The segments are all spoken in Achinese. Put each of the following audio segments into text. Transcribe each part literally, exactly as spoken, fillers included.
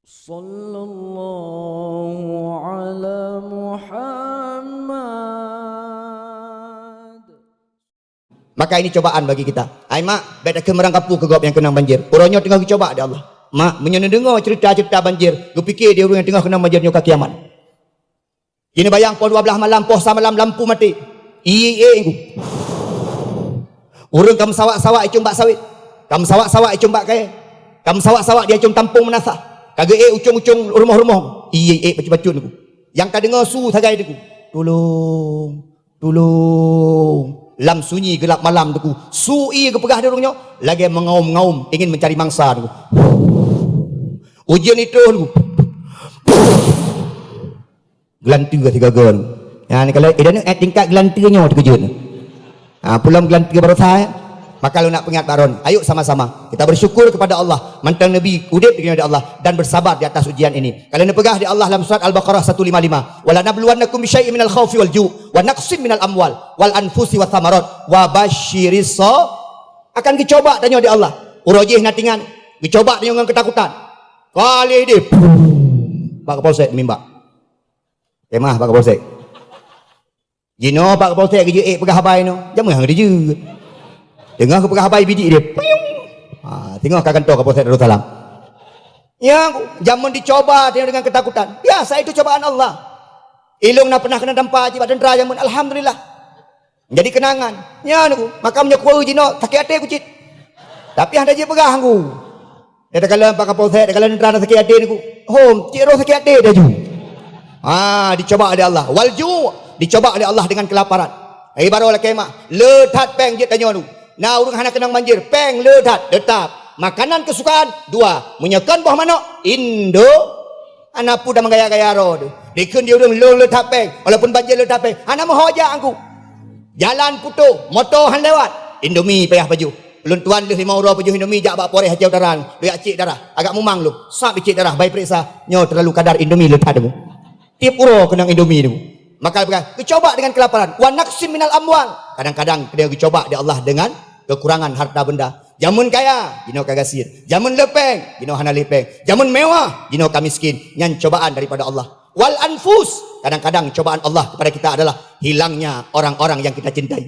Sallallahu ala Muhammad. Maka ini cobaan bagi kita. Hai mak, bèk takheun meurangkapeue keu gob nyang keunong banjir. Uroe nyoe teungoh geucoba lé Allah. Mak, meunyoe neudeungoe ceurita-ceurita banjir, geupike di ureueng nyang teungoh keunong banjir nyoe ka kiamat. Keuneuk bayang poh dua blaih malam, poh sa malam lampu maté. Ié-ié ku. Ureueng ka meusawak-sawak icong bak sawét. Ka meusawak-sawak icong bak kayèe. Ka meusawak-sawak di icong tampông meunasah. Ka geuék ucong-ucong rumoh-rumoh. Ié-ié bacut-bacut ku. Nyang ka deungoe su sagai ku. Tulông, tulông. Lam sunyi geulap malam ku. Su ié geupeugah di ureueng nyoe lagèe meungaum-ngaum ingin mencari mangsa ku. Ujeuen itôh ku. Geulanteue sigoe-goe. Nyan kalau idan eh tingkat geulanteue nyoe teukeujot. Ha, peulom geulanteue baroesa, eh. Maka lôn nak peuingat baron. Ayo sama-sama kita bersyukur kepada Allah. Mantong Nabi udép di Allah dan bersabar di atas ujian ini. Kalau neupeugah di Allah dalam surat Al-Baqarah satu lima lima, "Wa lanabluwannakum bisyai'in minal khaufi wal ju', wa naqsim minal amwal wal anfusi wath thamarat, wa basyiris sa-," akan geucoba tanyoe di Allah. Uroe jih na tingan, geucoba tanyoe ngon keutakutan. Kali deh, bak Kapolsek mimba. Kemah bak Kapolsek. Jinoe bak Kapolsek geujeuet peugah haba inoe. Jameun hana geujeuet. Teungoh geupeugah haba bidik dia. Puyung. Ha, teungoh ka kantô Kapolsek Darussalam. Ya, jameun dicoba dia dengan ketakutan. Biasa itu cobaan Allah. Ilong na pernah kena tampa cit bak tentara jameun. Alhamdulillah. Jadi kenangan. Nyan ku, maka meunyoe kueu jinoe sakét até ku cit. Tapi hana jipeugah ku. Dia takalon Pak Kapolsek, takalon tentara sakét até ku. Hom, cit roh sakét até laju. Ah, dicoba oleh Allah. Wal ju', dicoba oleh Allah dengan kelaparan. Hai baroe lakèe mak, le that péng jeuet tanyoe nu. Na ureueng hana keunong banjir, péng le that, tetap. Makanan kesukaan, dua. Meunyoe kon boh manok, indo. Hana peue dan meugaya-gaya droe teuh. Dikheun di ureueng lôn le that péng, walaupun banjir le that péng. Hana meuho jak angku. Jalan putôh, moto han lewat. Indomie payah pajoh. Ulôn tuan lheueh limong uroe pajoh Indomie jak bak Polres Aceh Utara. Lôn jak cek darah. Agak mumang lôn. Sab cek darah, bai peuriksa. Nyoe terlalu kadar Indomie le that teuh. Tiep uroe keunong Indomie teuh. Maka geupeugah, geucoba dengan kelaparan. Wa naqsim minal amwal. Kadang-kadang kita geucoba di Allah dengan kekurangan harta benda. Jameun kaya, jinoe ka gasien. Jameun le péng, jinoe hana le péng. Jameun mewah, jinoe ka miskin. Nyan cobaan daripada Allah. Wal anfus, kadang-kadang cobaan Allah kepada kita adalah hilangnya orang-orang yang kita cintai.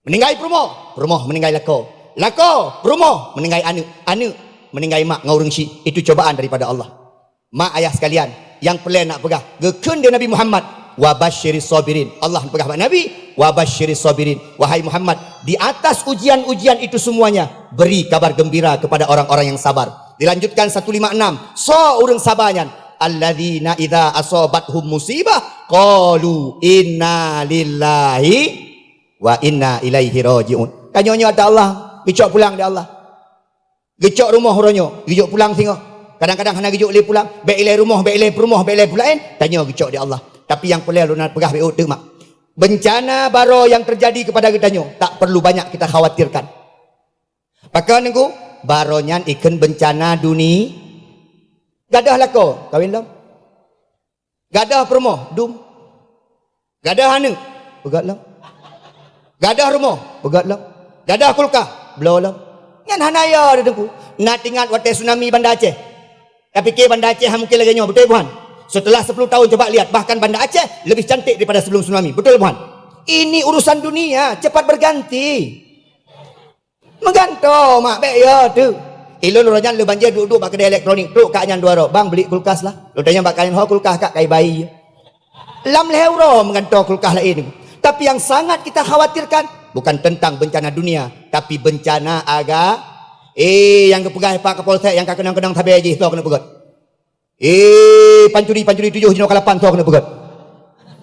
Meuninggai peurumoh, peurumoh meuninggai lakoe. Lakoe, peurumoh meuninggai aneuk. Aneuk meuninggai mak ngon ureueng syik. Itu cobaan daripada Allah. Mak ayah sekalian, nyang peureulèe nak peugah, geukheun di Nabi Muhammad, "Wa basyiris sabirin." Allah peugah bak Nabi, "Wa basyiris sabirin." Wahai Muhammad, di atas ujian-ujian itu semuanya, beri kabar gembira kepada orang-orang yang sabar. Dilanjutkan satu lima enam, soe ureueng saba nyan, "Alladzina idza asabathum musibah, qalu inna lillahi wa inna ilaihi raji'un." Tanyoe nyoe ata Allah, geucok pulang di Allah. Geucok rumoh uroe nyoe, geujok pulang singoh. Kadang-kadang hana geujok lé pulang, bèk ilèe rumoh, bèk ilèe peurumoh, bèk ilèe peulaén, tanyoe geucok di Allah. Tapi nyang peureulèe lôn peugah bèk ôt teuk mak. Bencana baroe yang terjadi kepada geutanyoe tak perlu banyak kita khawatirkan. Pakon Teungku? Baroe nyan ikheun bencana duni. Gadôh lakoe, kawin lom. Gadôh peurumoh, dum. Gadôh aneuk, peugöt lom. Gadôh rumoh, peugöt lom. Gadôh kulkah, bloe lom. Nyan hana yo, Teungku. Na teuingat watèe tsunami Banda Aceh? Tapike Banda Aceh han mungken lagèe nyoe, beutôi bukan? Setelah sepuluh tahun, coba lihat, bahkan Banda Aceh lebih cantik daripada sebelum tsunami. Betul bukan? Ini urusan dunia, cepat berganti. Meugantoe mak, bèk yo teuk. Ilôn uroe nyan lheueh banjir duek-duek bak keudè elektronik, trok kak nyan dua droe, "Bang, beli kulkas lah." Lôn tanyong bak kak nyan, "Ho kulkas kak?" "Kai bayi." Lam lhèe uroe meugantoe kulkas laén. Tapi yang sangat kita khawatirkan bukan tentang bencana dunia, tapi bencana aga-, eh, nyang geupeugah Pak Kapolsek nyang ka keunong-keunong sabé jih, soe keuneuk peugöt? Eh, pancuri-pancuri tujoh jinoe ka lapan, soe keuneuk peugöt?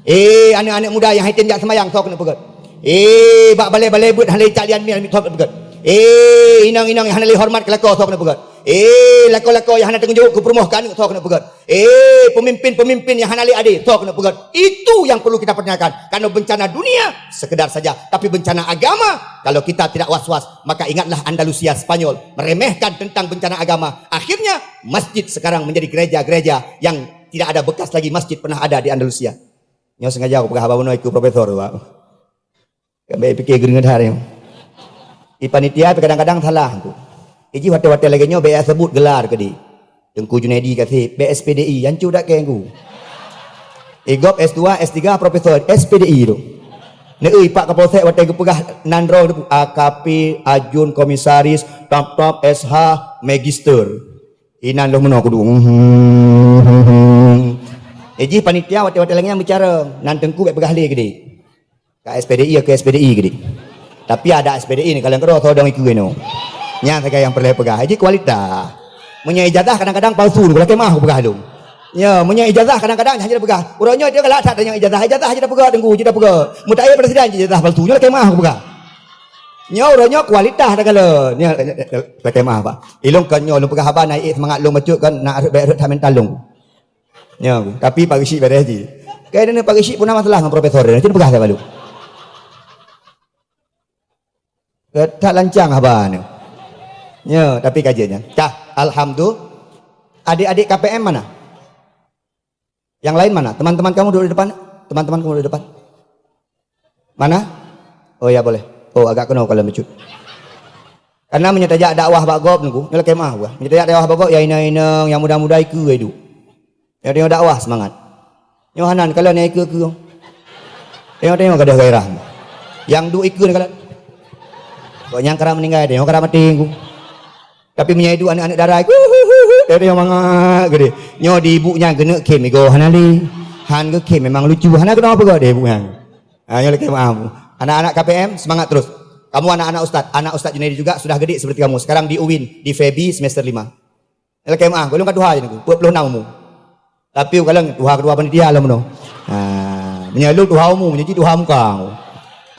Eh, aneuk-aneuk muda nyang han item jak seumayang, soe keuneuk peugöt? Eh, bak balè-balè beuet hana lé cak lian miet, soe keuneuk peugöt? Eh, inong-inong nyang hana lé horeumat keu lakoe, soe keuneuk peugöt? Eh, lakoe-lakoe nyang hana teugeujok keu peurumoh keu aneuk, soe keuneuk peugöt? Eh, pemimpin-pemimpin nyang hana lé adé, soe keuneuk peugöt? Itu yang perlu kita pertanyakan. Karena bencana dunia sekedar saja, tapi bencana agama, kalau kita tidak was-was, maka ingatlah Andalusia Spanyol meremehkan tentang bencana agama. Akhirnya, masjid sekarang menjadi gereja-gereja yang tidak ada bekas lagi masjid pernah ada di Andalusia. Nyoe sengaja aku peugah haba bunoe ikeu profesor tu, Pak. Kan bèk pikir geudeungon that nyoe. Di panitia pih kadang-kadang salah tu. Iji watèe-watèe lagèe nyoe bèk seubut geula keudéh. Teungku Junaidi kaseb, bèk S P D I, hancô that kèe Teungku. Igop S dua, S tiga, profesor, S P D I tu. Neueu Pak Kapolsek watèe geupeugah nan droe tu, A K P, Ajun, Komisaris, top-top, S H, Magister. Inan lôn meunoe kudu. Eh, jih panitia watèe-watèe lagèe nyan bicara, nan teungku bèk peugah lé keudéh. Ka S P D I, ke S P D I keudéh. Tapi ada S P D I ni, kalon keudroe sodong ikeue nyoe. Nyan sagai nyang peureulèe peugah. Jih kualitas. Meunyoe ijazah kadang-kadang palsu, lakèe meu'ah kupeugah lôn. Ya, meunyoe ijazah kadang-kadang hana jipeugah. Uroe nyoe dia galak that tanyong ijazah. Ijazah jih tapeugah teungku, jih tapeugah. Meutayue presiden jih ijazah palsu. Nyoe lakèe meu'ah kupeugah. Nyoe uroe nyoe kualitas dah kala. Nyoe lakèe meu'ah, Pak. Ilôn kon nyoe lôn peugah haba na ék seumangat lôn bacut kon na rhot bèk rhot that mental lôn. Nyoe, tapi Pak Geuchik beres jih. Kaya ni Pak Geuchik pun na masalah ngon profesor dia. Cit peugah sabe lôn. That lancang haba nyoe. Nyoe, tapi kajian nyan. Kah, alhamdulillah. Adik-adik K P M mana? Yang lain mana? Teman-teman kamu duduk di depan. Teman-teman kamu duduk di depan. Mana? Oh ya, boleh. Oh, agak keunoe kalon bacut. Karena meunyoe tajak dakwah bak gob Teungku, nyoe lakèe meu'ah bah. Meunyoe tajak dakwah bak gob, ya inong-inong, nyang muda-muda ikeue iduek. Nyang teurimong dakwah seumangat. Nyoe hana kalon nyang ikeue-keue. Tengok-tengok gadoh gairah. Nyang duek ikeue kalon. Kok nyang karap meuninggai, tengok karap maté Teungku. Tapi meunyoe iduek aneuk-aneuk dara, dia, dia mangat gede. Nyoe di ibu nyan keuneuk khém igoe hana lé. Han geukhém memang lucu, hana keunoe peugah deh ibu nyan. Ha, nyoe lakèe meu'ah. Anak-anak K P M, semangat terus. Kamu anak-anak ustaz, anak Ustaz Junaidi juga sudah gede seperti kamu. Sekarang di uin, di FEBI semester lima. Lakèe meu'ah, ulôn ka tuha jih Teungku, peuet ploh nam umu. Tapi u kalon tuha keudua panitia lom nyoe. Ha, meunyoe lôn tuha umu, meunyoe jih tuha muka.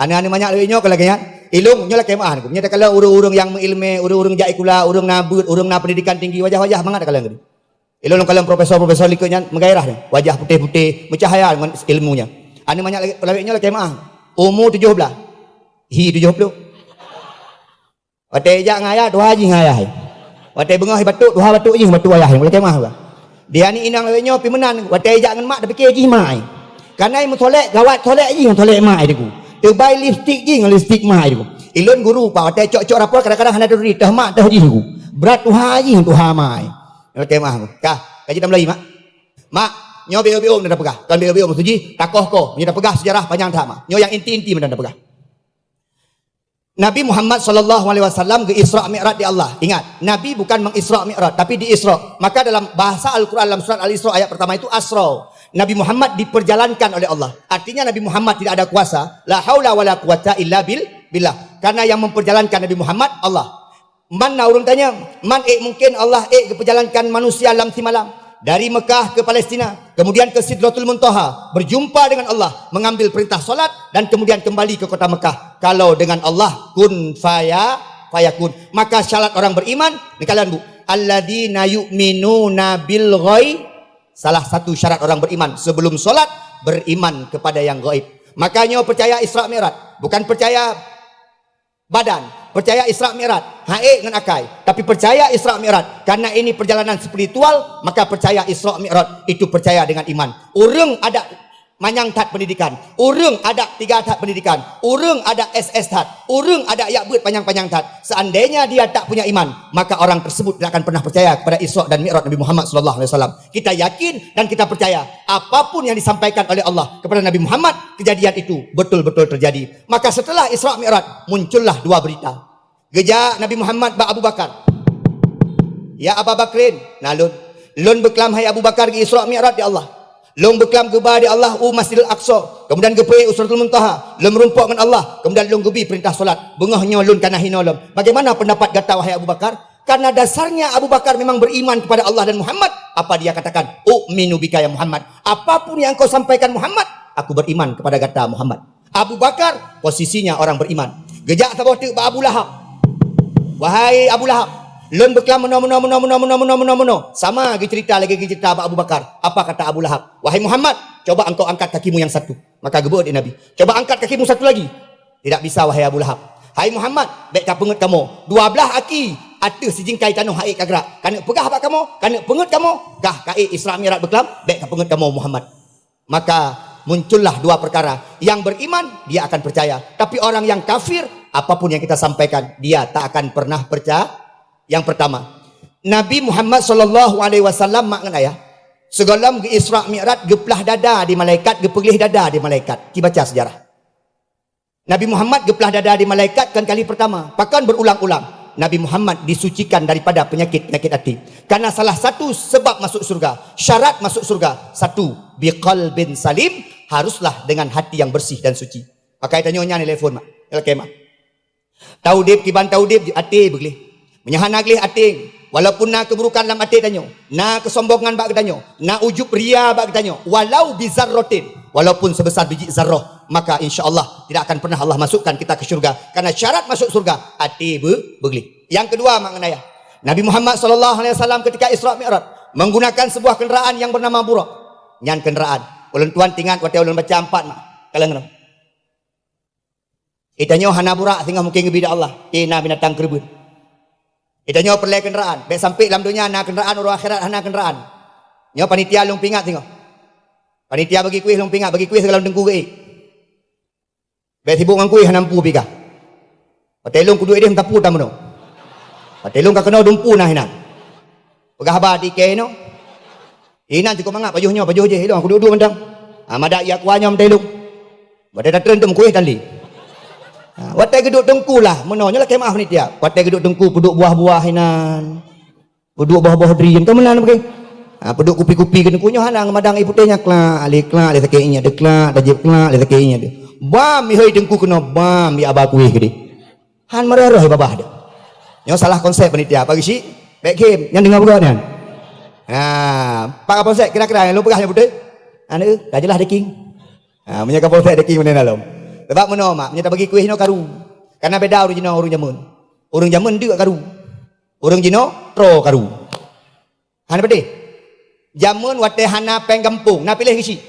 Aneuk-aneuk manyak lagèe nyoe kon lagèe nyan. Ilôn nyoe lakèe meu'ah Teungku. Meunyoe takalon ureueng-ureueng nyang meuilmè, ureueng-ureueng jak sikula, ureueng na beuet, ureueng na pendidikan tinggi, wajah-wajah mangat takalon. Ilôn lôn kalon profesor-profesor likot nyan meugairah nyan. Wajah putéh-putéh, meucahya ngon ilmunya. Aneuk manyak lagèe, lagèe nyoe lakèe meu'ah. Umu tujoh blah. Hi tujoh ploh. Watèe ijak ngon ayah, tuha jih ngon ayah. Watèe beungoh ibatuk, tuha batuk jih batuk ayah. Lakèe meu'ah bah. Di aneuk inong lagèe nyoe pih meunan, watèe ijak ngon mak, tapike jih mak. Karena imeusolek, gawat solek jih ngon solek mak Teungku. Teubai lipstik jih ngon lipstik mak Teungku. Ilôn guru Pak, watèe cok-cok rapor kadang-kadang hana turi, teuh mak teuh jih Teungku. Brat tuha jih ngon tuha mak. Lakèe meu'ah. Kah, kaji tamlai mak. Mak, nyoe B O B O meunan tapeugah. Kon B O B O maksud jih, takoh-koh. Meunyoe tapeugah sejarah panyang that mak. Nyoe nyang inti-inti meunan tapeugah. Nabi Muhammad sallallahu alaihi wasallam geu-Isra Mi'raj di Allah. Ingat, Nabi bukan meng-Isra Mi'raj, tapi di-Isra. Maka dalam bahasa Al-Quran dalam surat Al-Isra ayat pertama itu asra. Nabi Muhammad diperjalankan oleh Allah. Artinya Nabi Muhammad tidak ada kuasa. La haula wala quwata illa bil billah. Karena yang memperjalankan Nabi Muhammad Allah. Mana ureueng tanya, man ék mungkin Allah ék geuperjalankan manusia lam simalam? Dari Mekah ke Palestina, kemudian ke Sidratul Muntaha, berjumpa dengan Allah, mengambil perintah salat, dan kemudian kembali ke kota Mekah. Kalau dengan Allah, kun faya-, fayakun. Maka syarat orang beriman, ni kalian bu, alladzina yu'minuna bil ghaib. Salah satu syarat orang beriman sebelum salat, beriman kepada yang gaib. Makanya percaya Isra Mi'raj, bukan percaya badan, percaya Isra Mi'raj, hana ék ngon akai, tapi percaya Isra Mi'raj, karena ini perjalanan spiritual, maka percaya Isra Mi'raj itu percaya dengan iman. Ureueng adak manyang that pendidikan, ureueng adak tiga that pendidikan, ureueng adak S S that, ureueng adak jak beuet panyang-panyang that, seandainya dia tak punya iman, maka orang tersebut tidak akan pernah percaya kepada Isra dan Mi'raj Nabi Muhammad sallallahu alaihi wasallam. Kita yakin dan kita percaya, apapun yang disampaikan oleh Allah kepada Nabi Muhammad, kejadian itu betul-betul terjadi. Maka setelah Isra Mi'raj, muncullah dua berita. Geujak Nabi Muhammad bak Abu Bakar. "Ya Aba Bakrin, na lôn. Lôn beuklam hai Abu Bakar geu-Isra Mi'raj di Allah. Lôn beuklam geuba di Allah u Masjidil Aqsa, kemudian geupeuék u Sidratul Muntaha. Lôn meurumpok ngon Allah, kemudian lôn geubi perintah salat. Beungoh nyoe lôn ka na hinoe lom. Bagaimana pendapat gata, wahai Abu Bakar?" Karena dasarnya Abu Bakar memang beriman kepada Allah dan Muhammad. Apa dia katakan? "U'minu bika ya Muhammad." Apapun yang engkau sampaikan Muhammad, aku beriman kepada gata Muhammad. Abu Bakar posisinya orang beriman. Geujak saboh teuk bak Abu Lahab. "Wahai Abu Lahab, lôn beuklam meunoe, meunoe, meunoe, meunoe, meunoe, meunoe, meunoe, meunoe." Sama geucerita lagèe geucerita bak Abu Bakar. Apa kata Abu Lahab? "Wahai Muhammad, coba engkau angkat kakimu yang satu." Maka geubeuet lé Nabi, "Coba angkat kakimu satu lagi." "Tidak bisa, wahai Abu Lahab." "Hai Muhammad, bèk kapeungeut kamoe. Dua blaih aki ateueh sijingkai tanoh hana ék ka geurak. Kaneuk peugah bak kamoe, kaneuk peungeut kamoe, gah ka ék Isra Mi'raj beuklam, bèk kapeungeut kamoe Muhammad." Maka muncullah dua perkara. Yang beriman, dia akan percaya. Tapi orang yang kafir, apapun yang kita sampaikan, dia tak akan pernah percaya. Yang pertama, Nabi Muhammad sallallahu alaihi wasallam, mak ngon ayah, sigohlom geu-Isra Mi'raj, geuplah dada di malaikat, geupeugléh dada di malaikat. Ci baca sejarah. Nabi Muhammad geuplah dada di malaikat kon kali pertama, pakon berulang-ulang. Nabi Muhammad disucikan daripada penyakit-penyakit até. Karena salah satu sebab masuk surga, syarat masuk surga, satu, biqalbin salim, haruslah dengan hati yang bersih dan suci. Pakai tanyoe nyan telepon, mak. Lakée, mak. Taudeb kiban taudeb, até beugléh. Meunyoe hana gléh até, walaupun na keuburukan lam até tanyoe, na keusombongan bak geutanyoe, na ujub ria bak geutanyoe, walau bizarrotin, walaupun sebesar biji zarroh, maka insya Allah tidak akan pernah Allah masukkan kita ke syurga. Karena syarat masuk syurga, até be-, beugléh. Yang kedua, mak ngon ayah, Nabi Muhammad sallallahu alaihi wasallam ketika Isra Mi'raj menggunakan sebuah kenderaan yang bernama Buraq. Nyan kenderaan. Ulôn tuan tingat watée ulôn baca empat, mak. Kaleng nyoe. Geutanyoe hana buraq singoh mungken geubri lé Allah. Eh, na binatang keureubeuen. Geutanyoe peureulée kenderaan. Bék sampai lam donya na kenderaan, uroe akhirat hana kenderaan. Nyoe panitia lôn peuingat singoh. Panitia bagi kueh lôn peuingat, bagi kueh sigohlom teungku geuék. Bék sibuk ngon kueh, hana mampu pih kah. Watée lôn kuduek ideh meusapeue tameunoe. Watée lôn ka keunoe dumpeue na hinan. Peugah haba di kée nyoe. Inan cukôp mangat pajoh nyoe, pajoh jéh, ilong aku duek-duek mantong. Ha, madak iya kuah nyoe mantong ilong. Watée tatreun tu meukueh tali. Ha, watée geuduek teungku lah, meunoe nyoe lakée maaf ni tiap. Watée geuduek teungku peuduek buah-buah inan. Peuduek boh-boh dri, kan meunan beuke. Ha, peuduek kupi-kupi keu teungku nyoe hana ngeumadang ié putéh nyan klak, lé klak, lé sakét ingat deuh klak, tajép klak, lé sakét ingat deuh. Bam, ihôi teungku keunoe, bam, di aba kueh keudeh. Han meurah-rah babah deh. Nyoe salah konsep panitia. Pagi syiek, bèk game. Nyang deungoe peugah nyan. Ha, Pak Kapolsek kira-kira nyang lôn peugah nyan beutôi? Aneuk, ka jeulaih daging. Ha, meunyoe Kapolsek daging meunan lom. Sebab meunoe mak, meunyoe tabagi kueh nyoe karu. Karena beda ureueng jinoe, ureueng jameun. Ureueng jameun deuk karu. Ureueng jinoe tro karu. Hana pedeh. Jameun watèe hana pèng gampông, na piléh geuchik.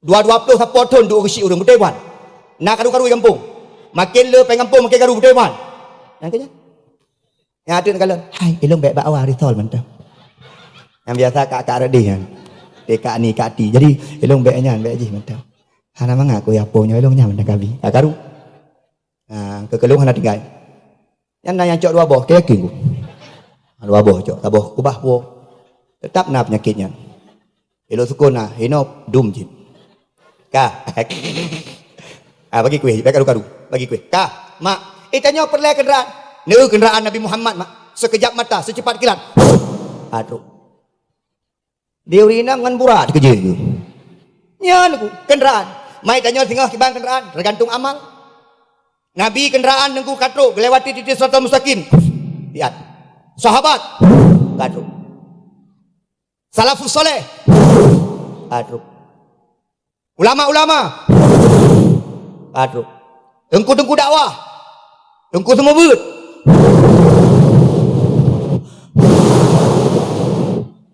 Dua, dua ploh sapo thon duek geuchik ureueng, beutôi bukan? Na karu-karu di gampông. Makin le pèng gampông, makin karu, beutôi bukan? Nyang keu nyan. Nyang ateueh kalon, "Hai, ilôn bèk bak awa risol mantong." Nyang biasa kak-kak reudeh nyan. Teuka ni kak ti. Jadi, ilôn bèk nyan, bèk jih mantong. Hana mangat ku ya po nyoe ilôn nyan mantong kabi. Ka karu. Ha, keu keulôn hana tinggai. Nyan na nyang cok dua boh, keu yakin ku. Ha, dua boh cok, saboh kubah puwoe. Teutap na peunyakét nyan. Ilôn sukon na, hinoe dum jih. Ka. Ah, bagi kueh, bagi karu-karu. Bagi kueh. Ka, mak. Eh, tanyoe peureulèe keundraan. Neu keundraan Nabi Muhammad, mak. Seukejap mata, seucepat kilat. Ah, trok. Di ureueng inong ngon burak teukeujeuet geuh. Nyan ku, keundraan. Mai tanyoe singoh kiban keundraan, teugantung amal. Nabi keundraan teungku ka trok, geulewati titik siratal mustaqim. Lihat. Sahabat, ka trok. Salafus saleh, ka trok. Ulama-ulama, ka trok. Teungku-teungku dakwah, teungku seumeubeuet,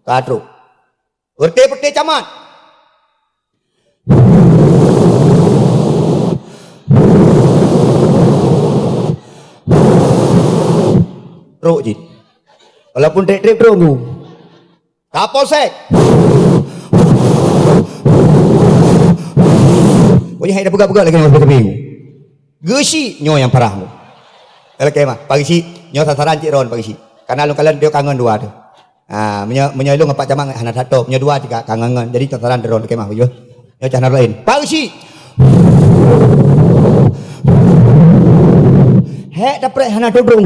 ka trok. Reute-reute camat, trok jih. Walaupun trép-trép trok ngu. Kapolsek. Pokoknya hai dah peugah-peugah lagèe nyoe, peugah bingung. Geuchik nyoe nyang parah nyoe. Oke mah, Pak Geuchik, nyoe sasaran cit ron Pak Geuchik. Karena lôn kalon dia kangen dua tu. Ha, meunyoe, meunyoe ilôn ngon Pak Camat hana that top, nyoe dua tiga kangen-kangen. Jadi sasaran droen, oke mah, Pak Geuchik. Nyoe cah na laén. Pak Geuchik. Hek taprek hana tudong.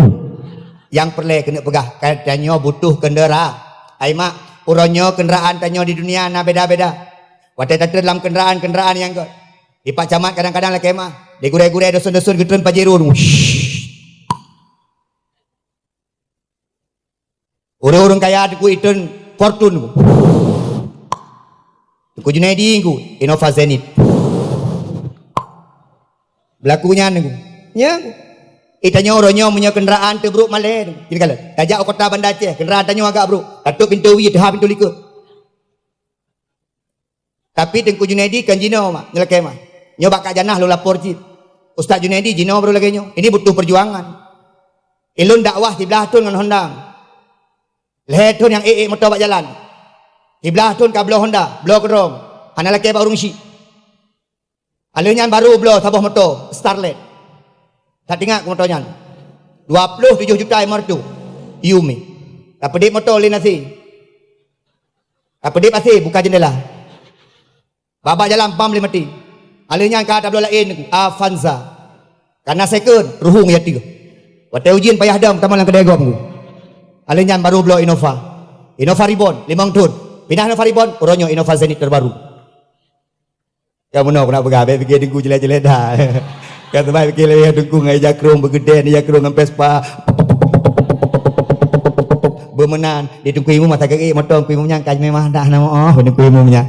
Nyang peureulèe keuneuk peugah, ka tanyoe butuh keundeura. Ai mak, uroe nyoe keunderaan tanyoe di dunia na beda-beda. Watèe tateuh lam keunderaan-keunderaan nyang göt. Di Pak Camat kadang-kadang lakèe mah, di gurèe-gurèe dusun-dusun geutreun Pajero. Ureueng-ureueng kaya Teungku itreun Fortuner. Teungku Junaidi Teungku Innova Zenith. Beulaku nyan Teungku. Nyan. Eh, tanyoe uroe nyoe meunyoe keunderaan teubrok malèe Teungku. Jadi kalau tajak u kota Banda Aceh, keunderaan tanyoe agak brok. Tatôp pintoe wie, teuhah pintoe likôt. Tapi Teungku Junaidi kan jinoe mak, nyeulakèe mak. Nyoe bak Kak Janah lôn lapor cit. Ustaz Junaidi jinoe baru lagèe nyoe. Ini butuh perjuangan. Ilôn dakwah siblaih thon ngon Honda. Lhèe thon nyang ék-ék moto bak jalan. Siblaih thon ka bloe Honda, bloe keudrong. Hana lakèe bak ureueng chik. Alheuh nyan baru bloe saboh moto, Starlet. That ingat keu moto nyan. Dua ploh tujoh juta lima ratus. Yumi. Tapeudeb moto lé nasi. Tapeudeb asé buka jeundela. Babah jalan pam lé mati. Aleuh nyan ka tabloe laén Avanza. Kana second, ruhueng ya teuh. Watée ujeuen payah dong tamong lam keudée gob. Aleuh nyan baru bloe Innova. Innova Reborn, limong thon. Pinah Innova Reborn, uroe nyoe Innova Zenith terbaru. Ka meunoe keuneuk peugah, bék pike teungku jelek-jelek dah. Ka teuma pike lé teungku ngon ija krong beugeden, ija krong ngon Vespa. Beumeunan, di teungku imum masa geuék moto teungku imum nyan ka meuah dah nama oh, teungku imum nyan.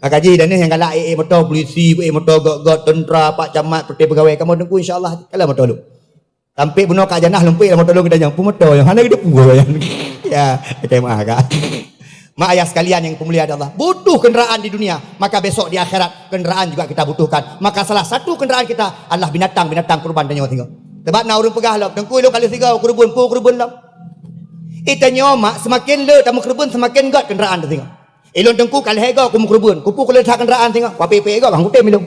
Maka ji dan nyang galak ék moto polisi, ék moto gok-gok tentera, pak camat, peuté peugawée, kamoe teungku insya-Allah kalau moto lu. Sampai bunoe ka janah lumpik lam moto lôn geutanyoe, "Peue moto nyoe? Hana geudepu nyan." Ya, oke, maaf, Kak. Mak ayah sekalian yang dimuliakan Allah, butuh kendaraan di dunia, maka besok di akhirat kendaraan juga kita butuhkan. Maka salah satu kendaraan kita adalah binatang-binatang kurban tanyoe singoh. Sebab na ureuëng peugah lom, "Teungku, ilôn ka lheueh sigoe keureubeuen, peue keureubeuen lom?" Itanyoe mak semakin le tameukeureubeuen semakin gét kendaraan singoh. Ilôn teungku ka lheueh goe kumeukeureubeuen, kupeue kuleueh that kendaraan singoh, wapé-pé goe bang kutem ilôn.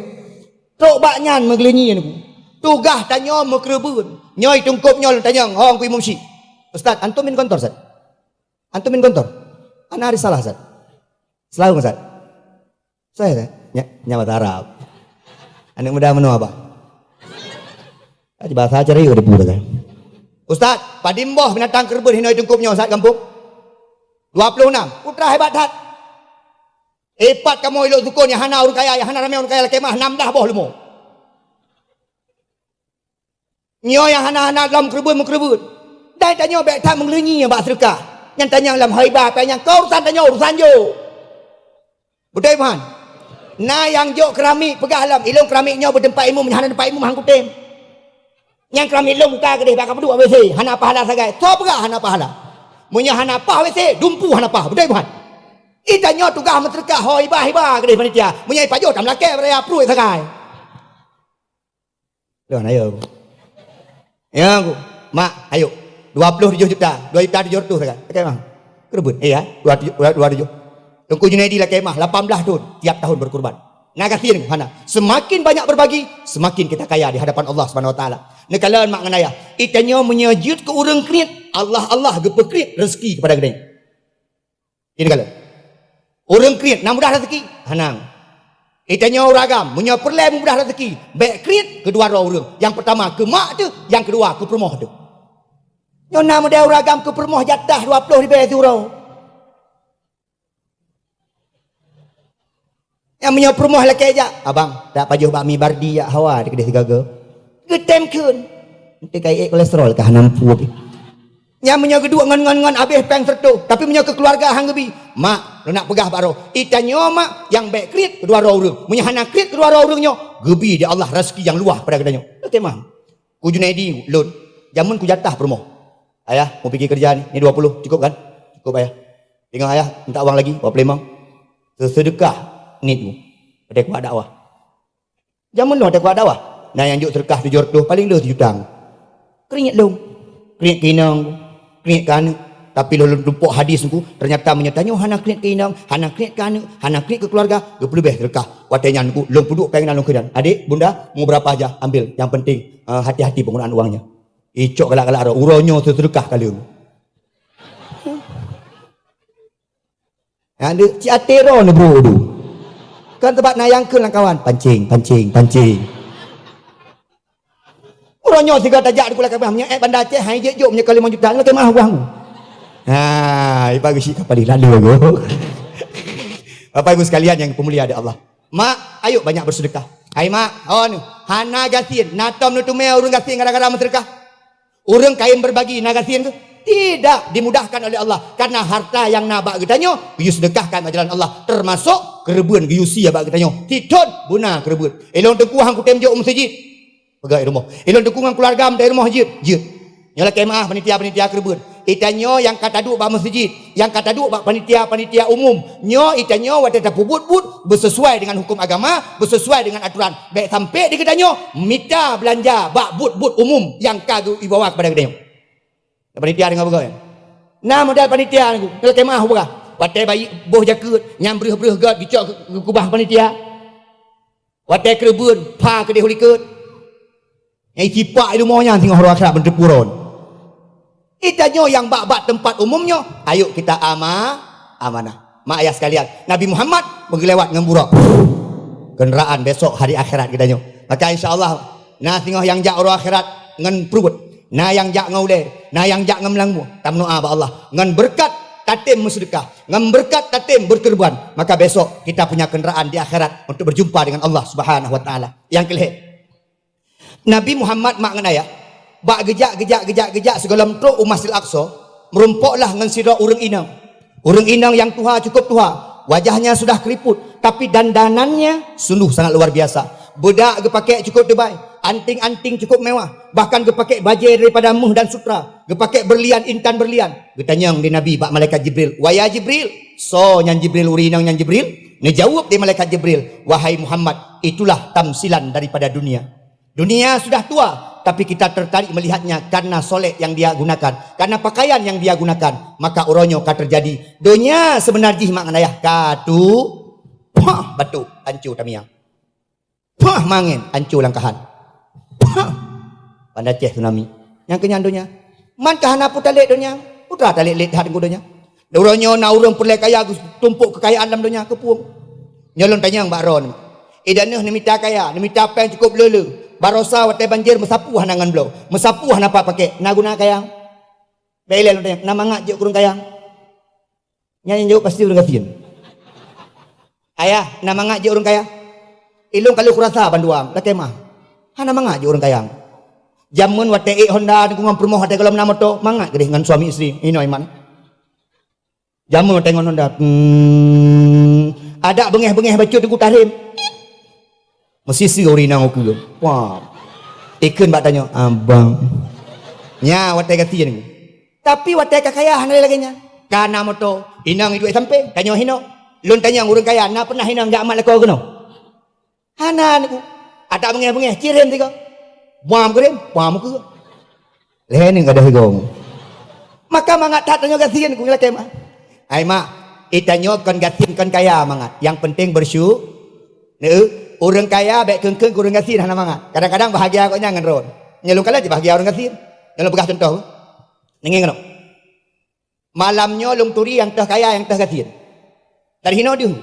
Trok bak nyan meugeulunyi nyoe. Tugaih tanyoe meukeureubeuen. Nyoe tungkôb nyoe lôn tanyong, ho Teungku Imum Syik. Ustaz, antum min kontor, Ustaz? Antum min kontor? Ana risalah, Ustaz. Seulaweung, Ustaz. Saya, Ustaz. Nya, nya bahasa Arab. Aneuk muda meunoe, Abah. Aja bahasa cari udah pura kan. Ustaz, padum boh binatang keureubeuen hinoe tungkôb nyoe, Ustaz, gampông? Dua puluh enam. Putra hebat that. Ipat kamoe ilok sukon nyang hana ureuëng kaya, nyang hana ramé ureuëng kaya lakée mah nam blah boh leumo. Nyoe nyang hana-hana lom keureubeuen meukeureubeuen. Dan tanyoe bék that meungeulunyi bak seudeukah. Nyang tanyong lom haibah, apa nyang kau urusan tanyoe urusan jok. Beutôi buhan? Na nyang jok keuramik peugah lom, ilong keuramik nyoe beuteumpat imum, hana teumpat imum han kutem. Nyang keuramik lôn buka keudeh bak ka peuduek WC, hana pahala sagai. Soe peugah hana pahala? Meunyoe hana paih WC, dumpu hana paih. Beutôi buhan? Itanyoe tugaih meuseudeukah ho iba-iba keudeh panitia. Meunyoe ipajoh tam lakée beuraya pruet sagai. Lôn ayo. Ya, Mak, ayo. Dua puluh tujuh juta, dua juta tujuh ratus sagai. Lakée mah. Keureubeuen. Iya, dua tujuh, dua tujuh. Teungku Junaidi lakée mah lapan belas thon tiap tahun berkurban. Na gasien hana. Semakin banyak berbagi, semakin kita kaya di hadapan Allah Subhanahu Wa Taala. Neukalon mak ngon ayah. Itanyoe meunyoe jeuet keu ureuëng kriet, Allah Allah geupeukriet rezeki kepada geutanyoe. Ini kalon. Ureuëng kriet na mudah rezeki? Hanang. Itanyoe ureuëng agam, meunyoe peureulée mudah rezeki, bék kriet keudua droe ureuëng. Yang pertama keu mak teuh, yang kedua keu peurumoh teuh. Nyoe na mudah ureuëng agam keu peurumoh jatah dua puluh ribée siuroe. Nyang meunyoe peurumoh lakée jak, "Abang, dak pajoh bak mi bardi jak hawa di keudeh sigaga." Geutem kheun. Enti ka ék kolesterol kah nampu pih. Nyang meunyoe geuduek ngon, ngon, ngon abéh péng seureutôh, tapi meunyoe keu keuluwarga han geubi, mak, lôn nak peugah bak droe, itanyoe mak nyang bék kriet keudua droe ureuëng. Meunyoe hana kriet keudua droe ureuëng nyoe, geubi di Allah raseuki nyang luwah pada geutanyoe. Oke, mah. Ku Junaidi lôn, jameun ku jatah peurumoh. Ayah, mau pigi keureuja ni, ni dua puluh, cukup kan? Cukup, Ayah. Teungoh Ayah minta uang lagi, dua puluh lima. Seudeukah niet ku. Padahai kuat dakwah. Jameun lôn watée kuat dakwah, na nyang jok seudeukah tujoh reutôh, paleng le sijuta. Kriet lôn. Kriet keu inong, kriet keu aneuk. Tapi lôn lôn tumpok hadis nyoe, ternyata meunyoe tanyoe hana kriet keu inong, hana kriet keu aneuk, hana kriet keu keuluwarga, geupeuleubeh seudeukah. Watée nyan nyoe, lôn peuduek péng na lôn kheun, "Adek, bunda, mau berapa aja, ambil. Yang penting, eh, hati-hati penggunaan uangnya." Icok galak-galak droe, uroe nyoe seudeukah ka lheueh. Nyan deuek cit até droe neubrôk tu. Kan teubat na nyang kheun lam kawan, pancing, pancing, pancing. Uroe nyoe sigoe tajak di Pulau Kabah, meunyoe ék Banda Aceh, hai jeuet jok meunyoe ka limong juta, lakée meuah uang. Ha, iba geusyik ka palih lalu aku. Bapak Ibu sekalian yang dimuliakan Allah. Mak, ayo banyak bersedekah. Hai mak, oh ni, hana gasien, na tom neuteumé ureuëng gasien gara-gara meuseudeukah. Ureuëng kayém berbagi na gasien tu tidak dimudahkan oleh Allah, karena harta nyang na bak geutanyoe geuyue seudekahkan bak jalan Allah, termasuk keureubeuen geuyue sie bak geutanyoe. Sithon beuna keureubeuen. Ilôn teungku han kutem jok u meuseujid, peugah i rumoh. Ilôn teungku ngon keuluwarga meutai rumoh jeuet, jeuet. Nyoe lakée meuah panitia-panitia keureubeuen. Itanyoe nyang ka taduek bak meuseujid, nyang ka taduek bak panitia-panitia umum. Nyoe itanyoe watée tapeubuet buet beusesuai dengan huköm agama, beusesuai dengan aturan. Bék sampai di geutanyoe mita beulanja bak buet-buet umum nyang ka geuibawa kepada geutanyoe. Panitia deungoe beugöt. Na model panitia nyoe, nyoe lakée meuah peugah. Watée bayi boh jakeuet, nyang breueh-breueh göt geucok keu, keu kubah panitia. Watée keureubeuen, pha keudeh u likot. Nyang sipak i rumoh nyan singoh uroe akhirat beuteupuron. Geutanyoe nyang bak-bak teumpat umum nyoe, ayo kita ama-, amanah. Mak ayah sekalian, Nabi Muhammad meugeulewat ngon burok. Kendaraan besok hari akhirat geutanyoe. Maka insya Allah, na singoh nyang jak uroe akhirat ngon pruet, na nyang jak ngon ulée, na nyang jak ngon meulangmu. Tameudoa bak Allah ngon beureukat tatem meuseudeukah, ngon beureukat tatem beukeureubeuen. Maka besok kita punya kendaraan di akhirat untuk berjumpa dengan Allah Subhanahu wa Taala. Nyang keulhèe, Nabi Muhammad mak ngon ayah, bak geujak, geujak, geujak, geujak sigohlom trok u Masjidil Aqsa, meurumpoklah ngon sidroe ureuëng inong. Ureuëng inong nyang tuha, cukup tuha, wajahnya sudah keriput, tapi dandanannya sungguh sangat luar biasa. Beudak geupakék cukup teubai, anting-anting cukup mewah, bahkan geupakék bajée daripada méuh dan sutra, geupakék beurlian, intan beurlian. Geutanyong lé Nabi bak malaikat Jibril, "Wahai Jibril, soe nyan Jibril, ureuëng inong nyan Jibril?" Neujaweueb lé malaikat Jibril, "Wahai Muhammad, itulah tamsilan daripada dunia." Dunia sudah tua, tapi kita tertarik melihatnya karena solek yang dia gunakan, karena pakaian yang dia gunakan. Maka uroe nyoe ka terjadi, donya seubeuna jih mak ngon ayah ka tu, pah, batuk, anco tamiang. Pah, mangén, anco langkahan. Pah, Banda Aceh tsunami. Nyang keunyan donya. Man ka hana peue talét donya. Peue teuma talét-lét that ngon donya. Uroe nyoe na ureuëng peureulée kaya geutumpok keukayaan lam donya, keupeue? Nyoe lôn tanyong bak droeneuh. Idaneuh neumita kaya, neumita péng cukup le-le. Barosa watée banjir meusapu hana ngon bloe, meusapu hana pat pakék, na guna kaya? Bèk ilée lôn tanyong, na mangat jeuet keu ureuëng kaya? Nyan nyang jaweueb pasti ureuëng gasien. Ayah, na mangat jeuet ureuëng kaya? Ilôn ka lheueh kurasa bandua, lakée meu'ah. Hana mangat jeuet ureuëng kaya. Jameun watée ék Honda ngon peurumoh watée gohlom na moto, mangat keudeh ngon suami istri, inoe iman. Jameun watée ngon Honda, hmm, adak beungéh-beungéh bacut teungku tahrém. Meusisi ureuëng inong ukeue. Wah. Ikheun bak tanyoe, "Abang." Nya watée gasien. Tapi watée ka kaya hana lé lagée nyan. Ka na moto, inong iduek sampéng, tanyoe hinoe. Lôn tanyong ureuëng kaya, na peunah inong jak mat lakoe keunoe? Hana, neuk. Adak beungéh-beungéh, cirém sigoe. Buam keurém, buam keue. Lhée nyoe gadôh higong. Maka mangat that tanyoe gasien ku lakée meu'ah. Hai mak, itanyoe kon gasien kon kaya mangat. Nyang penting bersyu-, neu, ureuëng kaya bék kheun-kheun keu ureuëng gasien hana mangat. Kadang-kadang bahagia gobnyan ngon droe. Nyoe lôn kalon cit bahagia ureuëng gasien. Nyoe lôn peugah cuntoh. Neungieng keunoe. Malam nyoe lôn turi nyang teuh kaya, nyang teuh gasien. Dari hinoe deuh.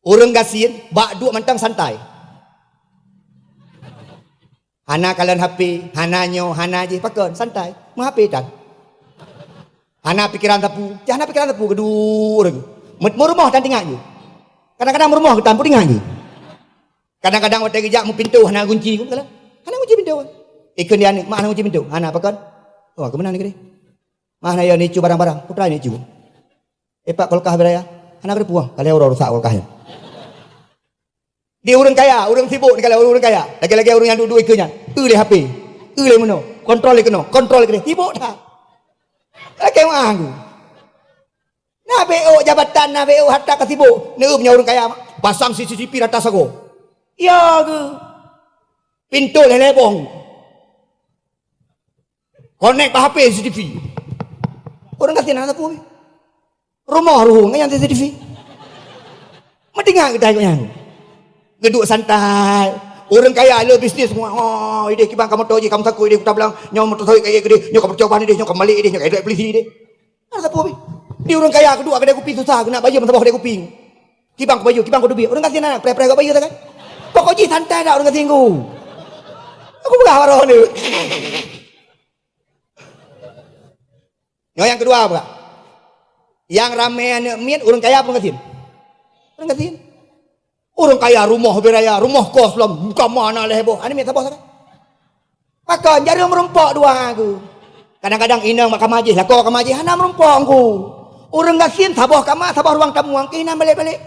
Ureuëng gasien bak duek mantong santai. Hana kalon H P, hana nyoe, hana jih, pakon, santai. Meu-H P tan. Hana pikeran sapeue, cit hana pikeran sapeue, keuduek ureuëng. Meu-, meurumoh tan teuingat jih. Kadang-kadang meurumoh geutan pun teuingat jih. Kadang-kadang watée geujak meupintoe hana gunci, kalon. Hana gunci pintoe. Ikheun di aneuk, "Mak, hana gunci pintoe." "Hana, pakon?" "Oh, keumeuna ni keudeh?" "Mak, hana yo neuicu barang-barang." Putra neuicu. "Eh, Pak, kulkah beu raya." "Hana keudeh puwoe, ka lhée uroe rusak kulkah nyan." Di ureuëng kaya, ureuëng sibok ni, kalau ureuëng kaya, lagée-lagée ureuëng nyang duek-duek ikeue nyan, eu lé H P, eu lé meunoe, kontrol lé keunoe, kontrol lé keudeh, sibok that. Lakée meu'ah ku. Na B O jabatan, na B O harta ka sibok, neueup nyoe ureuëng kaya, pasang C C T V rata sagoe. Ya geuh. Pintoe lhée-lhée boh. Konek bak H P C C T V. Ureuëng gasien hana sapeue. Rumoh ruhueng nyan C C T V. Meutingat geutai gobnyan. Geuduek santai. Ureuëng kaya le bisnis semua. Oh, ideh kiban ka moto jih, ka meusaku ideh kuta blang. Nyoe moto sawit kaya ideh, nyoe ka peucoba ideh, nyoe ka malik ideh, nyoe ka ideh polisi ideh. Hana sapeue pih. Di ureuëng kaya keuduek kedai kupi susah, keuneuk bayeue meusaboh kedai kupi. Kiban kubayeue, kiban kuteubiet. Ureuëng gasien na preh-preh gop bayeue sagai. Pokok jih santai dak ureuëng gasien ku. Aku peugah baroe ni. Nyoe nyang keudua peugah. Nyang ramé aneuk miet ureuëng kaya apa ureuëng gasien? Ureuëng gasien. Ureuëng kaya rumoh beu raya, rumoh kos lom, bukan mana leh boh. Aneuk miet saboh sagai. Pakon jareung meurumpok dua aku. Kadang-kadang inong bak kama jih, lakoe kama jih, hana meurumpok aku. Ureuëng gasien saboh kama, saboh ruang tamu, angkih inan balek-balek.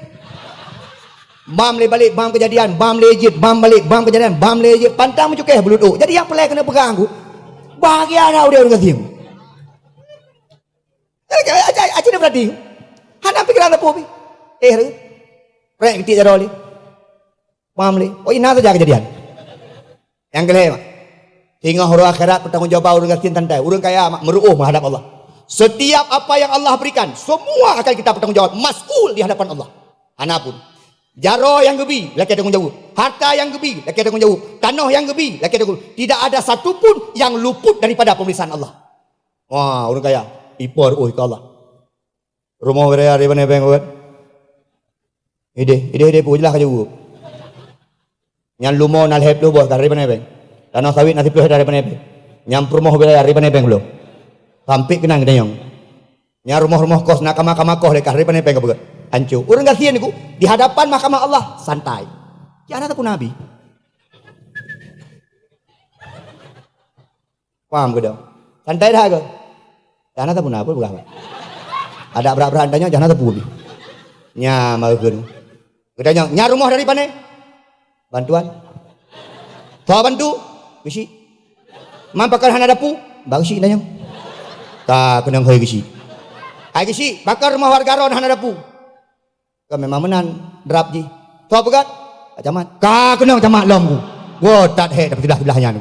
Bam lé balek, bam keujadian, bam lé jeuet, bam balek, bam keujadian, bam lé jeuet, pantang meucukéh bulut ôk. Jadi nyang peureulée keuneuk peugah aku, bahagia na udeb ureuëng gasien. Aci, aci, aci na berarti. Hana pikeran sapeue pih. Eh, reu. Prek keutik jaroe lé. Paham lé? Oh, inan saja kejadian. Nyang keulhée, mak. Singoh uroe akhirat pertanggungjawaban ureuëng gasien santai. Ureuëng kaya, mak, meuruôh menghadap Allah. Setiap apa yang Allah berikan, semua akan kita pertanggungjawab. Mas'ul di hadapan Allah. Hana pun. Jaroe nyang geubi, lakée tanggung jaweueb. Harta nyang geubi, lakée tanggung jaweueb. Tanoh nyang geubi, lakée tanggung jaweueb. Tidak ada satu pun yang luput daripada pemeriksaan Allah. Wah, ureuëng kaya, ipo ruôh keu Allah. Rumoh wilayah Ribane Bank bukan? Ideh, ideh, ideh, peujeulaih ka jaweueb. Nyan lumo na lhèe ploh boh ka Ribane Bank. Tanoh sawit na siplôh hektar Ribane Bank. Nyan peurumoh wilayah Ribane Bank bloe. Sampé keunan geutanyoe. Nyan rumoh-rumoh kos na kama-kama kos lé ka Ribane Bank ka peugöt. Hancô. Ureuëng gasien ku di hadapan mahkamah Allah santai. Kiana tapeu nabi. Paham ke dah? Santai dah ke? Jana tapeu na pun peugah. Ada berat-berat tanya jana tapeu. Nya mau ke tu. Geutanyong, "Nya rumoh dari pane?" "Bantuan." "Soe bantu?" "Geuchik." "Man pakon hana dapu?" "Bak geuchik tanyong." Ka keunong hoi geuchik. "Hai geuchik, pakon rumoh warga droen hana dapu?" Ka memang meunan drap jih. "Soe peugöt?" "Pak Camat." Ka keunong camat lom ku. Woe that hek dapat siblah-siblah nyan.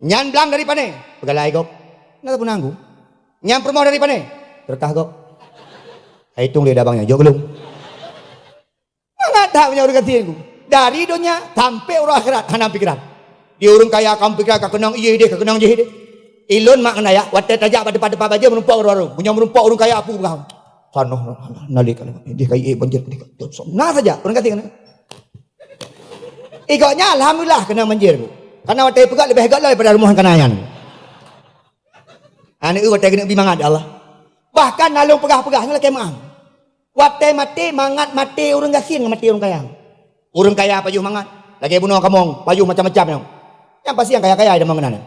"Nyan blang dari pane?" "Peugalai gob." "Na tapeu na ku." "Nyan peurumoh dari pane?" "Teureukah gob." "Hai tong lé dabang nyan, jok geulong." Mangat that meunyoe ureuëng gasien ku. Dari donya sampai uroe akhirat hana pikiran. Di ureuëng kaya ka pikiran ka keunong ié deh, ka keunong jih deh. Ilôn mak ngon ayah, watèe tajak bak teumpat-teumpat bajèe meurumpok ureuëng. Meunyoe meurumpok ureuëng kaya apu peugah. Sanoh nalik deh kai banjir deh. Na saja ureuëng gasien. Igok nyan alhamdulillah keunong banjir. Karena watèe peugah leubeh gok lom daripada rumoh kana nyan. Aneuk watèe keuneuk bi mangat ya Allah. Bahkan nalong peugah-peugah nyoe lakèe meu'ah. Watèe maté mangat maté ureuëng gasien ngon maté ureuëng kaya. Ureuëng kaya pajoh mangat, lagèe bunoe kamong, pajoh macam-macam nyoe. Nyang pasti nyang kaya-kaya deungon meunan.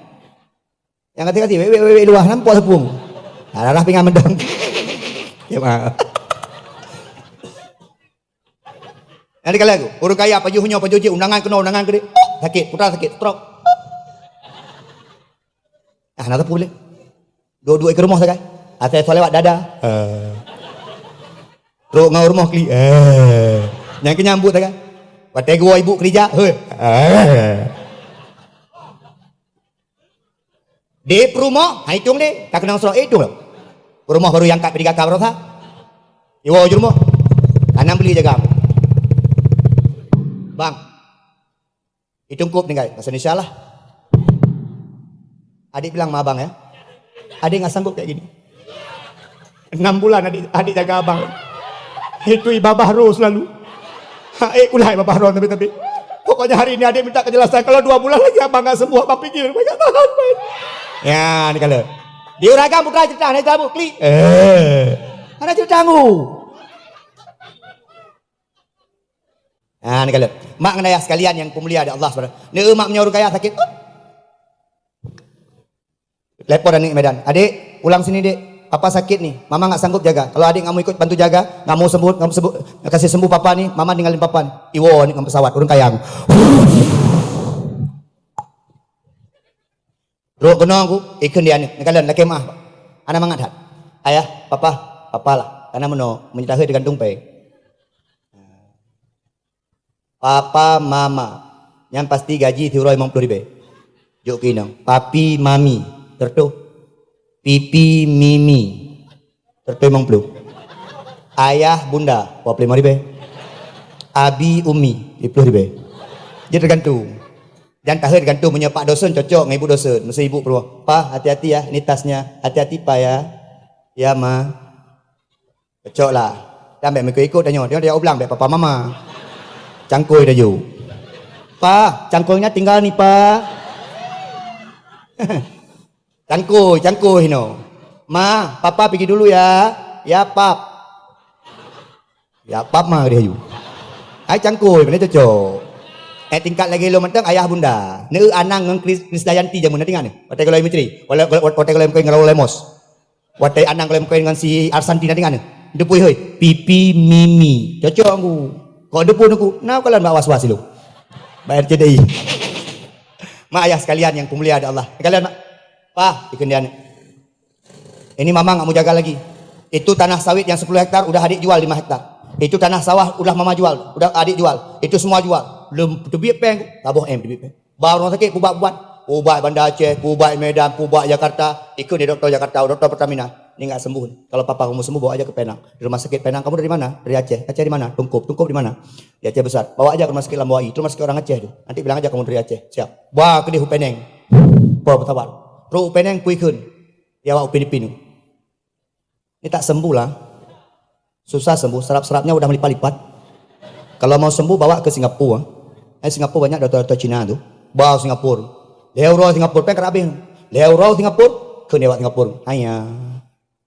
Nyang gasien-gasien wék-wék luwah nampak seupung. Darah pingan meudong. Ya, maaf. Nyang dikalon ku, ureuëng kaya pajoh nyoe, pajoh jih, undangan keunoe, undangan keudéh. Sakét, putra sakét, stroke. Ah, na tapeu lé. Duek-duek keu rumoh sagai. Asai soe lewat dada. Eh. Trok ngon rumoh klik. Eh. Nyang keu nyambut sagai. Watèe geuwoe ibu keurija, hei. Eh. Di peurumoh, hai tong deh, ka keunong stroke, eh, tong lom. Peurumoh baru nyang kat peudiga ka barosa. Iwoe ju rumoh. Tanam beuli jaga. Bang. Itong kop tinggai, bahasa Indonesia lah. Adik bilang sama abang ya. Adik nggak sanggup kayak gini. Enam bulan adik, adik jaga abang. Itu babah roh selalu. Ha, eh, ulah babah roh tapi-tapi. Pokoknya hari ini adik minta kejelasan. Kalau dua bulan lagi abang nggak sembuh, abang pikir banyak tahan. Ya, ni kalau. Di Uragan putra cerita, naik tabu, klik. Eh. Ada cerita nggu. Ha, ni kalau. Mak ngon ayah sekalian yang pemulia di Allah Subhanahu. Ni mak meunyoe ureuëng kaya sakit. Telepon aneuk Medan, "Adik, pulang sini, Dek. Papa sakit ni. Mama nggak sanggup jaga. Kalau adik nggak mau ikut bantu jaga, nggak mau sembuh, nggak mau sembuh, nggak kasih sembuh papa ni, mama ninggalin papa ni." Iwoe aneuk ngon pesawat, ureuëng kaya. Trok keunoe ku, ikheun di aneuk, neukalon lakèe meu'ah. Hana mangat that. "Ayah, papa, papa lah. Karena meunoe, meunyoe tahe teugantung pèng." Papa, mama. Nyan pasti gaji siuroe limong ploh ribèe. Jok keu inong. Papi, mami. Teureutôh. Pipi, mimi. Teureutôh limong ploh. Ayah, bunda. Dua ploh limong ribèe. Abi, umi. Lhèe ploh ribèe. Jadi teugantung. Dan tahe teugantung meunyoe pak dosen cocok ngon ibu dosen. Meusti ibu peurumoh. "Pa, hati-hati ya. Ini tasnya. Hati-hati, Pa, ya." "Ya, Ma." Cocok lah. Dan bèk meuikot-ikot tanyoe. Tanyoe tajak u blang bèk papa mama. Cangkôi tajok. "Pa, cangkôinya tinggal nih, Pa." Cangkôi, cangkôi hino. "Ma, papa pergi dulu ya." "Ya, Pap." "Ya, Pap ma deh yu." Hai cangkôi, mana cocok. Eh, tingkat lagi lo mantong ayah bunda. Neu anang ngon Kris, Krisdayanti jameun na tinggal ni. Watèe kalau Mitri, watèe kalau Lemos. Watèe Anang Lem Koen ngon si Arsanti na deungon. Deupui hoi, pipi mimi. Cocok aku. Kok deupui aku, na kalon bak was-was lu. Bak R C T I. Mak ayah sekalian yang pemulia di Allah. Kalian mak. Pah, ikut dia ni. Ini mama nggak mau jaga lagi. Itu tanah sawit yang sepuluh hektar udah adik jual lima hektar. Itu tanah sawah udah mama jual, udah adik jual. Itu semua jual. Belum teubiet peng, taboh em teubiet peng. Bak rumoh sakét, pubat-pubat. Pubat Banda Aceh, pubat Medan, pubat Jakarta. Ikut di doktor Jakarta, doktor Pertamina. Ni nggak sembuh ni. Kalau papa kamu sembuh, bawa aja ke Penang. Di rumah sakit Penang, kamu dari mana? Dari Aceh. Aceh di mana? Tungkup. Tungkup di mana? Di Aceh Besar. Bawa aja ke rumah sakit Lambuai. Itu rumah sakit orang Aceh tu. Nanti bilang aja kamu dari Aceh. Siap. Wah, ke di Penang. Bawa pesawat. Trok u Penang pui kheun. Di awak u Filipin. Ni tak sembuh lah. Susah sembuh, sarap-sarapnya udah melipat-lipat. Kalau mau sembuh, bawa ke Singapura. Eh, Singapura banyak doktor-doktor Cina tu. Ba Singapura. Lhèe uroe Singapura, pèng ka habéh. Lhèe uroe Singapura, kheun di awak Singapura. Haiya.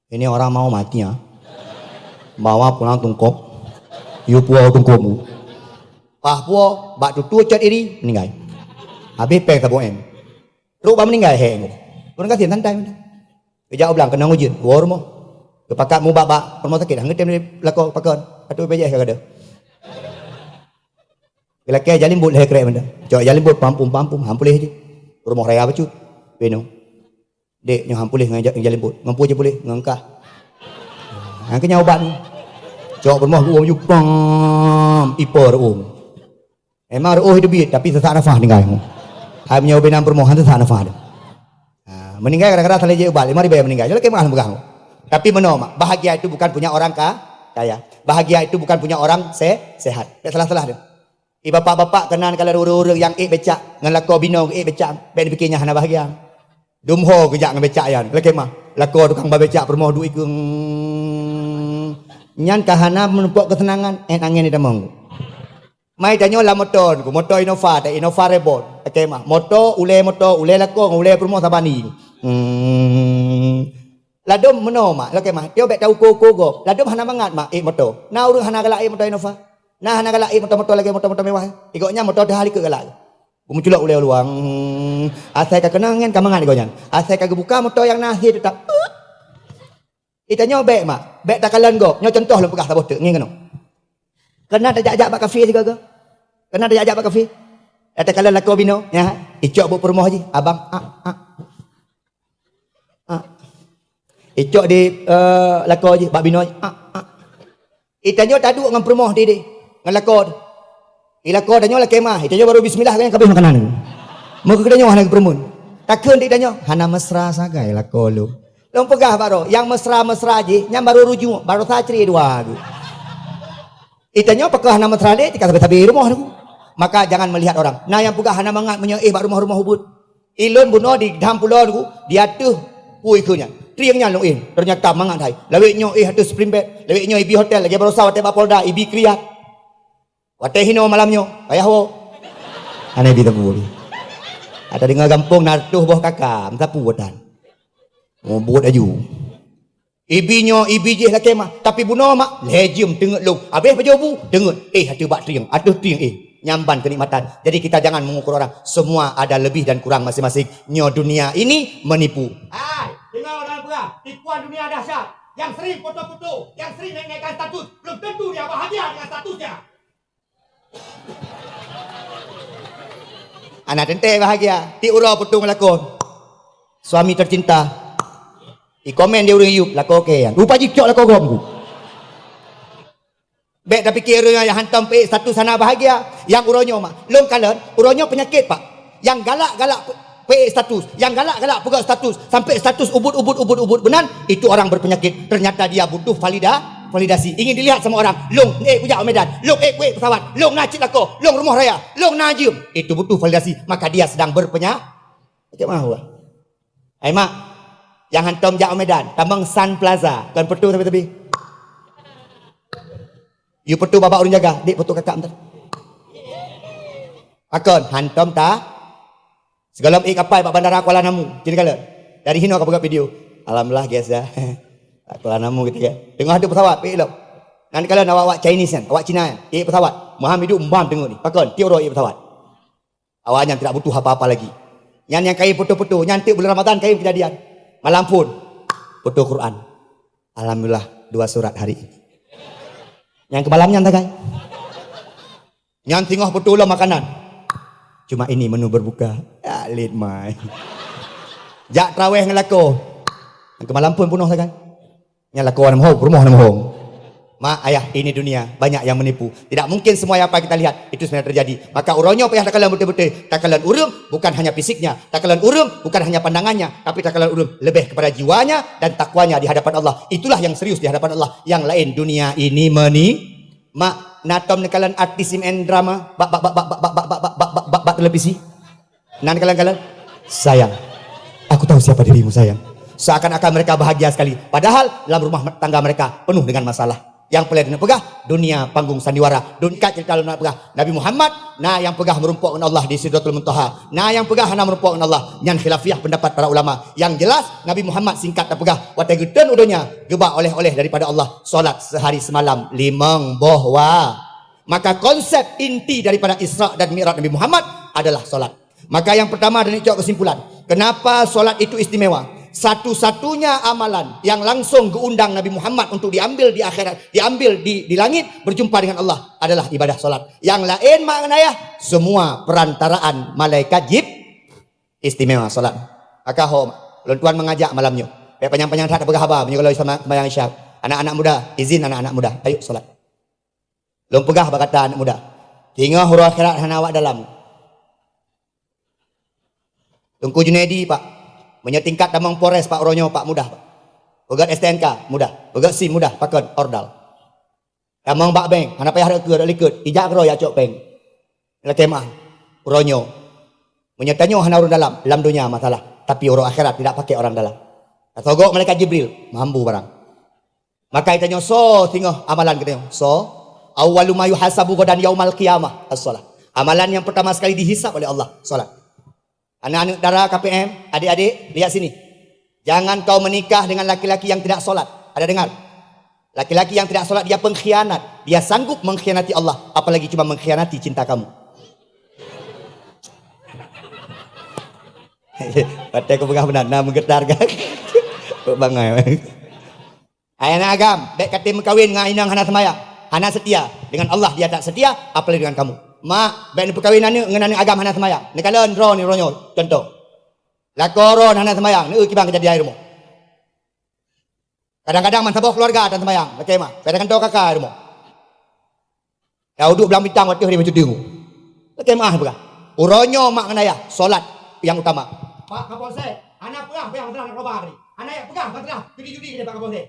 Ini orang mau mati, ya. Bawa pulang tungkôk. Yue puwoe tungkôk mu. Paih puwoe, bak tutoe cot iri, meninggai. Habéh pèng saboh M. Trok bak meninggai, hèk. Ureueng gasien santai. Geujak u blang, keunong ujeuen, woe rumoh. Geupakat mubak bak rumoh sakét, han geutem lakoe pakon. Ateueh B P J S ka gadôh. Geulakèe jalin buet lhèe krek mantong. Cok jalin buet, pampum-pampum, han puléh jih. Rumoh raya bacut. Beno. Dek, nyoe han puléh ngon ja-, jalin buet. Ngon peue jih puléh? Ngon kah. Han keu nyan ubat nyoe. Cok peurumoh geuuem ju pam, ipo reuuem. Memang reuoh teubiet, tapi seusak nafah tinggai. Hai meunyoe ubé nan peurumoh, han seusak nafah deh. Ha, meninggai kadang-kadang salah jeuet ubat, lima ribèe meninggai. Nyoe lakèe meuah lôn peugah. Tapi meunoe mak, bahagia itu bukan punya orang ka-, kaya. Bahagia itu bukan punya orang se-, sehat. Bèk salah-salah deh. I bapak-bapak keunan kalon ureueng-ureueng nyang ék becak ngon lakoe binoe ék becak, bèk neupike nyan hana bahagia. Dum ho geujak ngon becak nyan, lakèe meuah. Lakoe tukang ba becak peurumoh duek ikeu. Nyan ka hana meureumpok keuseunangan, eh, angén itamong. Mai tanyoe lam moto, moto Innova, ta Innova Reborn, lakèe meuah. Moto, ulèe moto, ulèe lakoe ngon ulèe peurumoh saban ie. Hmm. Ladôm meunoe mak, lakèe meuah. Tiep bèk tauko-uko gob. Ladôm hana mangat mak ék moto. Na ureueng hana galak ék moto Innova. Na hana galak ék moto-moto lagèe moto-moto mewah. Gobnyan moto teuhah likot galak. Geumeuculok ulèe luwang. Asai ka keunong nyan ka mangat gobnyan. Asai ka geubuka moto nyang na akhé teutap. Itanyoe bèk mak, bèk takalon gob. Nyoe cuntoh lôn peugah saboh teuk, ngieng keunoe. Keunan tajak-jak bak kafe sigoe-goe. Keunan tajak-jak bak kafe. Takalon lakoe binoe, nyan, icok buet peurumoh jih, abang, ah, ah. Ah. Icok di, eh, lakoe jih, bak binoe jih, ah, ah. Itanyoe taduek ngon peurumoh di, di, ngon lakoe. I lakoe tanyoe lakèe meuah, itanyoe baru bismillah, kan ka habéh makanan. Meukeue tanyoe hana geupeureumeun. Takheun di tanyoe, hana mesra sagai lakoe lôn. Lôn peugah bak droe, nyang mesra-mesra jih, nyan baru rujuk, baru sacre dua tu. Itanyoe pakon hana mesra lé, tika sabe-sabe rumoh tu. Maka jangan melihat orang. Na nyang peugah hana mangat meunyoe éh bak rumoh-rumoh ubit. Ilôn bunoe di Dam Pulo Teungku, di ateueh pui keu nyan. Trieng nyan lôn éh, ternyata mangat hai. Lawét nyoe éh ateueh spring bed, lawét nyoe ibi hotel, lagèe baroesa watèe bak Polda, ibi kriat. Watèe hinoe malam nyoe, payah woe. Hana ibi sapeue. Ata deungoe gampông na reutôh boh kaka, meusapeue tan. Mubuet aju. Ibi nyoe, ibi jih lakèe mah, tapi bunoe mak, lhèe jeuem teungeut lôn. Habéh pajoh bu, teungeut. Éh, ateueh bak trieng, ateueh trieng éh. Nyan ban keunikmatan. Jadi kita jangan mengukur orang. Semua ada lebih dan kurang masing-masing. Nyoe dunia ini menipu. Hai, dengar orang peugah, tipuan dunia dahsyat. Yang sering foto-foto, yang sering naik-naikkan status, belum tentu dia bahagia dengan statusnya. Hana teuntèe bahagia, tiep uroe putôh ngon lakoe. Suami tercinta. Ikomen di ureueng YouTube, lakoe kèe nyan. Rupa jicok lakoe gob. Bèk tapike ureueng nyang hantom peuék status hana bahagia. Nyang uroe nyoe mak. Lôn kalon, uroe nyoe peunyakét, Pak. Nyang galak-galak pe-, peuék status, nyang galak-galak peugöt status, sampai status ubit-ubit, ubit-ubit beunan, itu orang berpenyakit. Ternyata dia butuh valida-, validasi. Ingin dilihat sama orang, lôn ék kujak u Medan, lôn ék kuék pesawat, lôn na cit lakoe, lôn rumoh raya, lôn na jeuem. Itu butuh validasi, maka dia sedang berpenya-, macam mana, Wak? Hai mak, nyang hantom jak u Medan, tamong Sun Plaza, kon foto sabe-sabe. Yue foto babah ureueng jaga, dek foto kakak meutan. Pakon, hantom ta. Sigohlom ék kapai bak bandara Kuala Namu, cit kalon. Dari hinoe ka peugah video. Alhamdulillah, guys, ya. Bak Kuala Namu gitu kan. Teungoh adu pesawat, ék lom. Nan kalon awak-awak Chinese kan, awak Cina kan. Ék pesawat. Muham hidup, muham teungoh ni. Pakon, tiep uroe ék pesawat. Awaknyan tidak butuh apa-apa lagi. Nyan nyang kayém foto-foto, nyan tiep bulan Ramadan kayém kejadian. Malam phôn, foto Quran. Alhamdulillah, dua surat hari ini. Nyang keu malam nyan sagai. Nyan singoh foto lom makanan. Cuma ini menu berbuka. Ya, lét mai. Jak traweh ngon lakoe. Nyang keu malam phôn peunoh sagai. Nyan lakoe hana meuhong, peurumoh hana meuhong. Mak, ayah, ini dunia, banyak yang menipu. Tidak mungkin semua yang apa kita lihat, itu sebenarnya terjadi. Maka uroe nyoe payah takalon beutôi-beutôi. Takalon ureueng bukan hanya fisiknya, takalon ureueng bukan hanya pandangannya, tapi takalon ureueng lebih kepada jiwanya dan takwanya di hadapan Allah. Itulah yang serius di hadapan Allah. Yang lain dunia ini meni-, mak, na tom neukalon artis meu'en drama, bak, bak, bak televisi. Nan kalon-kalon. Sayang. "Aku tahu siapa dirimu, sayang." Seakan-akan mereka bahagia sekali. Padahal dalam rumah tangga mereka penuh dengan masalah. Nyang peureulée tapeugah, dunia panggung sandiwara. Dun-, singkat cerita lôn peugah, Nabi Muhammad na nyang peugah meurumpok ngon Allah di Sidratul Muntaha. Na nyang peugah hana meurumpok ngon Allah. Nyan khilafiah pendapat para ulama. Nyang jelas, Nabi Muhammad singkat tapeugah, watée geutreun u donya, geuba oleh-oleh daripada Allah, salat sehari semalam limong boh wa. Maka konsep inti daripada Isra dan Mi'raj Nabi Muhammad adalah salat. Maka yang pertama, dan cok kesimpulan, kenapa salat itu istimewa? Satu-satunya amalan yang langsung geundang Nabi Muhammad untuk diambil di akhirat, diambil di, di langit, berjumpa dengan Allah, adalah ibadah salat. Yang laén makna ya, semua perantaraan malaikat Jib-, istimewa salat. Maka ho, lôn tuan mengajak malam nyoe. Bék panyang-panyang that peugah haba, meunyoe kalau sama sembahyang Isya. Anak-anak muda, izin anak-anak muda, ayo salat. Lôn peugah bak gata aneuk muda. Singoh uroe akhirat hana awak dalam. Teungku Junaidi, Pak. Meunyoe tingkat tamong Polres, Pak, uroe nyoe, Pak, mudah, Pak. Peugét S T N K, mudah. Peugét SIM, mudah. Pakon, ordal. Tamong bak bank, hana payah rot keue, rot likot. Ijak keudroe jak cok péng. Lakée meu'ah. Uroe nyoe. Meunyoe tanyoe hana ureuëng dalam, lam donya masalah. Tapi uroe akhirat tidak pakai orang dalam. Tasogok malaikat Jibril, mambu barang. Maka tanyoe soe singoh amalan geutanyoe? Soe? Awwalu ma yuhasabu ghadan yaumal qiyamah as-shalah. Amalan yang pertama sekali dihisab oleh Allah, salat. Aneuk-aneuk dara K P M, adik-adik, lihat sini. Jangan kau menikah dengan laki-laki yang tidak salat. Ada dengar? Laki-laki yang tidak salat, dia pengkhianat. Dia sanggup mengkhianati Allah, apalagi cuma mengkhianati cinta kamu. Watée kupeugah meunan, na meugetar kan? Kok bangai. Hai aneuk agam, bék katem meukawen ngon inong hana seumayang, hana seutia. Dengan Allah dia tak seutia, apalagi dengan kamu. Mak, bék neupeukawen aneuk ngon aneuk agam hana seumayang. Neukalon droeneuh uroe nyoe, contoh. Lakoe droeneuh hana seumayang, neueu kiban keujadian rumoh. Kadang-kadang meusaboh keuluwarga tan seumayang, lakée meu'ah. Kadang-kadang ka ka rumoh. Ya, uduk blang bintang watée hari meucudeng. Lakée meu'ah peugah. Uroe nyoe mak ngon ayah, salat nyang utama. Pak Kapolsek, hana peugah, peugah masalah narkoba tadi. Hana jak peugah masalah judi-judi tadi, Pak Kapolsek.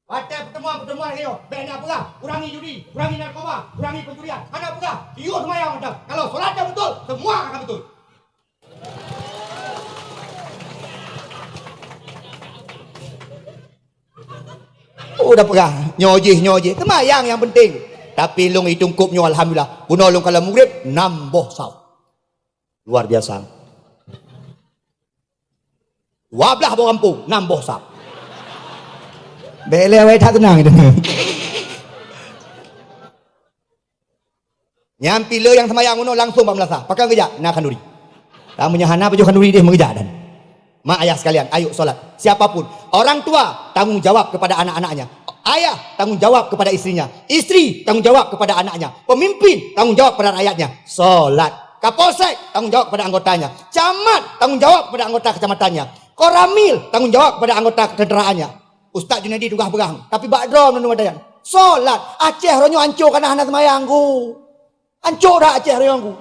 Watée pertemuan-pertemuan lagée nyoe, bék na peugah, kurangi judi, kurangi narkoba, kurangi pencurian. Hana peugah, yue seumayang mantong. Kalau salat dah beutôi, semua akan beutôi. Oh, dah peugah, nyoe jih, nyoe jih. Seumayang nyang penting. Tapi lôn itungkop nyoe, alhamdulillah. Bunoe lôn kalon mugrib, nam boh saf. Luar biasa. Dua blah boh gampông, nam boh saf. Bék lé awai that teunang itu. Nyan pih le nyang seumayang unoe langsong bak meulasah. Pakon geujak? Na khanduri. Tamu nyan hana pajoh khanduri deh meugeujak dan. Mak ayah sekalian, ayo salat. Siapapun, orang tua tanggung jawab kepada anak-anaknya. Ayah tanggung jawab kepada istrinya. Istri tanggung jawab kepada anaknya. Pemimpin tanggung jawab kepada rakyatnya. Salat. Kapolsek tanggung jawab kepada anggotanya. Camat tanggung jawab kepada anggota kecamatannya. Koramil tanggung jawab kepada anggota ketenteraannya. Ustaz Junaidi tugaih peugah, tapi bak droe meunurot ayat. Salat, Aceh uroe nyoe ancô kana hana seumayang ku. Ancô dah Aceh uroe nyoe ku.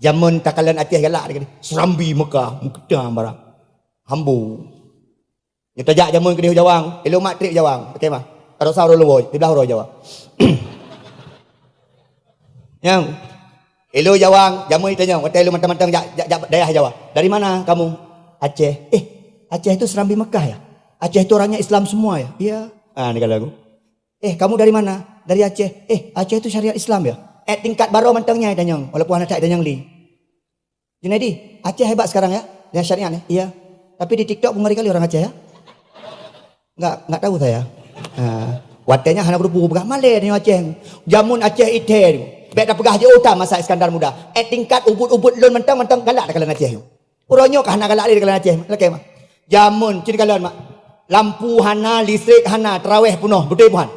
Jameun takalon Aceh galak tadi. Serambi Mekah, meukeudang barang. Hambo. Nyoe tajak jameun keudeh u Jawang, ilôn mak trép Jawang. Oke mah. Ka dosa uroe luwa, siblah uroe Jawa. Nyang. Ilôn Jawang, jameun itanyong, watée ilôn mantong-mantong jak, jak, jak dayah Jawa. "Dari mana kamu?" "Aceh." "Eh, Aceh itu serambi Mekah ya? Aceh itu orangnya Islam semua ya?" "Iya." Ah, ni kalau aku. "Eh, kamu dari mana?" "Dari Aceh." "Eh, Aceh itu syariat Islam ya?" Eh, tingkat baroe mantong nyan itanyong, walaupun hana that itanyong lé. "Junaidi, Aceh hebat sekarang ya, dengan syariat ya?" "Iya." "Tapi di TikTok pun kali orang Aceh ya?" "Enggak, enggak tahu saya." Ha. Watée nyan hana kuteupeu peugah malée tanyoe Aceh. Jameun Aceh ithée. Bék tapeugah jiôh that masa Iskandar Muda. Eh, tingkat ubit-ubit lôn mantong-mantong galak takalon Aceh. Uroe nyoe ka hana galak lé takalon Aceh. Lakée mah. Jameun cit kalon mak. Lampu hana, listrik hana, taraweh peunoh, beutôi buhan.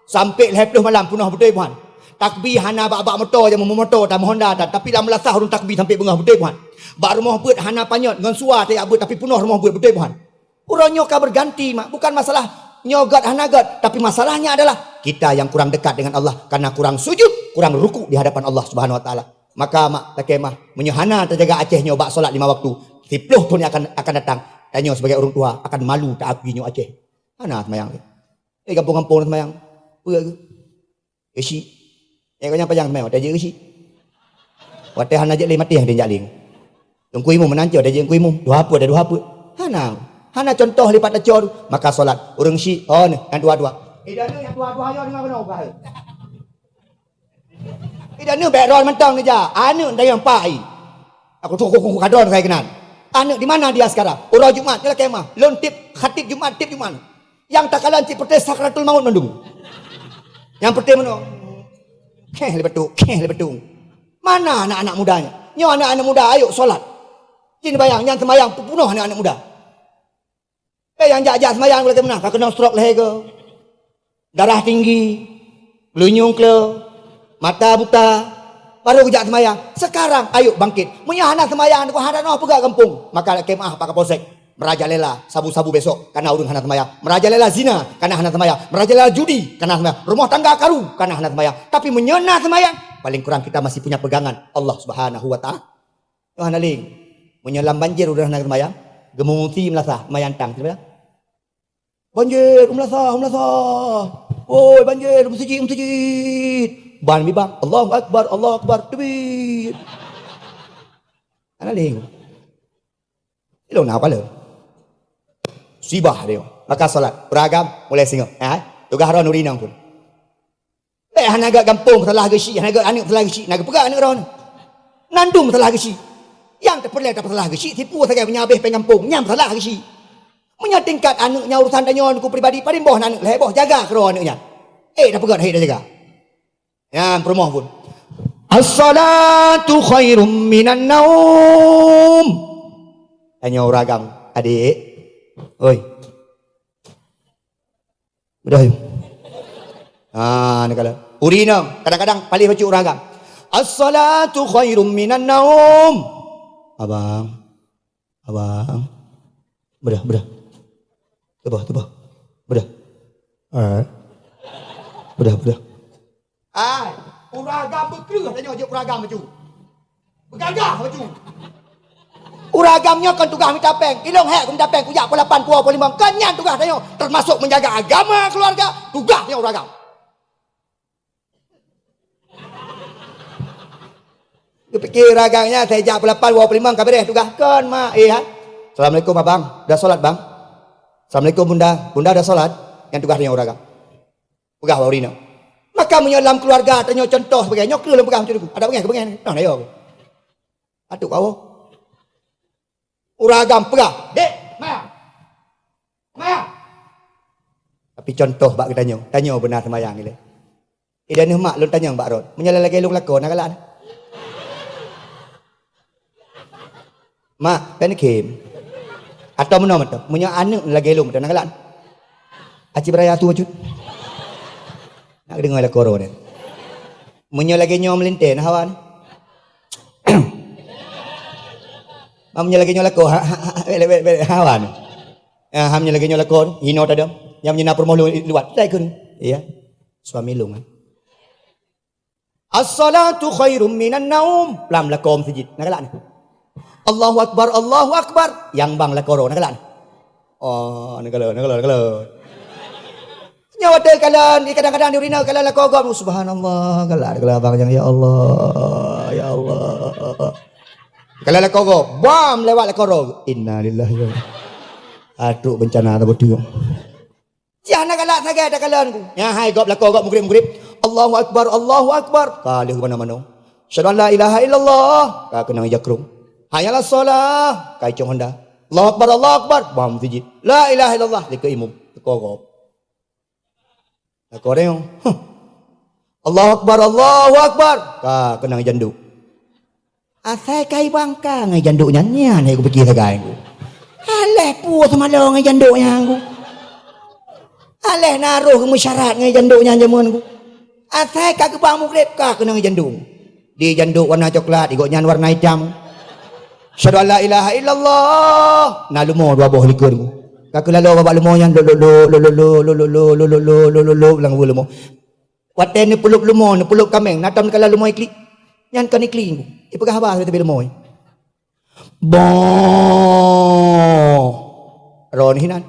Sampai lhée ploh malam peunoh, beutôi buhan. Takbi hana bak-bak moto, jameun moto, tamu Honda tan, tapi lam meulasah ureuëng takbi sampai beungoh, beutôi buhan. Bak rumoh beuet hana panyöt, ngon sua tajak beuet, tapi peunoh rumoh beuet, beutôi buhan. Uroe nyoe ka berganti, mak. Bukan masalah nyoe gét hana gét, tapi masalahnya adalah kita yang kurang dekat dengan Allah karena kurang sujud, kurang ruku di hadapan Allah Subhanahu Wa Taala. Maka mak, lakée mah, meunyoe hana tajaga Aceh nyoe bak salat lima waktu, siploh thon yang akan, akan datang, tanyoe sebagai ureuëng tuha akan malu taakui nyoe Aceh. Hana seumayang. Eh, gampông-gampông seumayang. Peue geuh? Geusyik. Eh, kau nyang panyang seumayang, watée jeuet geusyik. Watée hana jeuet lé maté, hana jak lé. Teungku Imum meunan cit, watée jeuet Teungku Imum. Dua peuet, ada dua peuet. Hana. Hana contoh lipat tacor, maka solat. Ureuëng syik, oh, ni, nyang dua-dua. Eh, dah ni, nyang dua-dua, ayo, dengar keunoe, bah. Eh, dah ni, background mantong ni, ja. Aneuk dah nyang pai. Aku tu, aku, aku, kadron saya kenal. Aneuk di mana dia sekarang? Uroe Jumat, dia lakée mah. Lôn tip, khatib Jumat, tip Jumat. Nyang takalon cit peureute sakratul maut mandum. Nyang peureute meunoe. Kheh lé batuk, kheh lé batuk. Mana anak-anak muda nyan? Nyoe anak-anak muda, ayo solat. Cit bayang, nyan seumayang peupunoh anak-anak muda. Eh, nyang jak-jak seumayang lagée meunan, ka keunong stroke lhée go. Darah tinggi, geulinyueng kleu, mata buta, barô geujak seumayang. Sekarang, ayo bangkit. Meunyoe hana seumayang, hana tanoh peugah gampông, maka lakée meuáh Pak Kapolsek. Merajalela sabu-sabu besok, kana ureuëng hana seumayang. Merajalela zina, kana hana seumayang. Merajalela judi, kana hana seumayang. Rumah tangga karu, kana hana seumayang. Tapi meunyoe na seumayang, paling kurang kita masih punya pegangan Allah Subhanahu wa Ta'ala. Nyoe hana lé. Meunyoe lam banjir ureuëng hana seumayang, geumeusi meulasah, seumayang tang, seumayang. Banjir, u meulasah, u meulasah. Woi, banjir, u meuseujid, u meuseujid. Ban mibang, Allahu Akbar, Allahu Akbar, takbir. Hana lé. Ilong na kepala. Sibah dia. Maka solat. Ureuëng agam, mulai singoh. Ha? Tugaih droe ureuëng inong pun. Eh, hana gak gampông salah geusyik, hana gak aneuk salah geusyik, na geupeugah aneuk droe. Nandum salah geusyik. Nyang teupeureulée tapeusalah geusyik, tipu sagai meunyo habéh péng gampông, nyan salah geusyik. Meunyo tingkat aneuk nyan urusan tanyoe ku pribadi, paling boh na aneuk lhée boh, jaga keudroe aneuk nyan. Eh, tapeugét hai jaga. Nyan peurumoh pun. As-salatu khairum minan naum. Tanyoe ureuëng agam, adik. Oi. Beudôh yue. Ah, ni kalau. Ureuëng inong, kadang-kadang paléh bacut ureuëng agam. As-salatu khairum minan naum. Abang. Abang. Beudôh, beudôh. Teuboh, teuboh. Beudôh. Ah. Beudôh, beudôh. Ai, ureuëng agam beukreueh tanyoe jeuet ureuëng agam bacut. Beugagah bacut. Ureuëng agam nyoe kon tugaih mita péng. Ilong hék kumita péng, kujak pukon lapan, puwoe pukon limong. Kon nyan tugaih tanyoe, teumasok menjaga agama keluarga, tugaih tanyoe ureuëng agam. Geupike ureuëng agam nyan, saya jak pukon lapan, woe pukon limong ka beureh tugaih. Kon, mak, eh, ha? Assalamualaikum, abang. Dah solat, bang? Assalamualaikum, bunda. Bunda dah solat? Nyan tugaih tanyoe ureuëng agam. Peugah bak ureuëng inong. Maka meunyoe lam keuluwarga tanyoe contoh sibagai nyoe, kreueh lôn peugah bacut, ada beungéh keu beungéh nyoe. Nah, ayo. Atuk kawoe. Ureuëng agam peugah, "Dek, ma! Ma!" Tapi contoh bak geutanyoe, tanyoe beuna seumayang ilée. Idan mak lôn tanyong bak rot, meunyoe lagée lôn lakoe na galak na? Mak, pen khém. Atau meunoe mantong, meunyoe aneuk lagée lôn mantong na galak na? Aci beuraya tu bacut. Nak deungoe lakoe droe nyan. Meunyoe lagée nyoe meulintée na hawa na? Meunyoe lagée nyoe lakoe, ha, ha, ha, belek, belek, belek, hawa na. Ya, ha, meunyoe lagée nyoe lakoe, hinoe tadong. Nyang meunyoe na peurumoh lu-, luwat, tai kheun. Iya. Suami lôn, eh. As-salatu khairum minan naum. Lam lakoe meuseujid. Na galak na? Allahu Akbar, Allahu Akbar. Nyang bang lakoe droe, na galak na? Oh, na galak, na galak, na galak. Nyoe watée kalon, kadang-kadang di ureuëng inong kalon lakoe gob, subhanallah, galak, galak abang nyang, ya Allah, ya Allah. Kalon lakoe gob, bam lewat lakoe droe. Innalillahi wa inna. Aduh, bencana tabeuteueng. Siah na galak sagai takalon ku. Nyan hai gob lakoe gob mugrib-mugrib. Allahu Akbar, Allahu Akbar. Ka lheueh manoe-manoe. Asyhadu an la ilaha illallah. Ka keunong ija krông. Hayya 'alas shalah. Ka icong honda. Allahu Akbar, Allahu Akbar. Bam meuseujid. La ilaha illallah. Dikeue imum. Teuka gob. Lakoe droe. Huh. Allahu Akbar, Allahu Akbar. Ka keunong janduk. Asai kai bangka ngon janduk nyan, nyan hai kupike sagai ku. Aléh peue seumalô ngon janduk nyan ku. Aléh na roh meusyarat ngon janduk nyan jameun ku. Asai ka geubang mugrib ka keunong janduk. Di janduk warna coklat, di gobnyan warna itam. Asyhadu an la ilaha illallah. Na leumo dua boh likot ku. Ka keulalo bak leumo nyan, lok, lok, lok, lam lumoe. Watée neupeulop leumo, neupeulop kaméng, na tom kala leumo iklik. Nyan kon iklik, ipeugah haba sabe leumo. Boh! Ron hinan.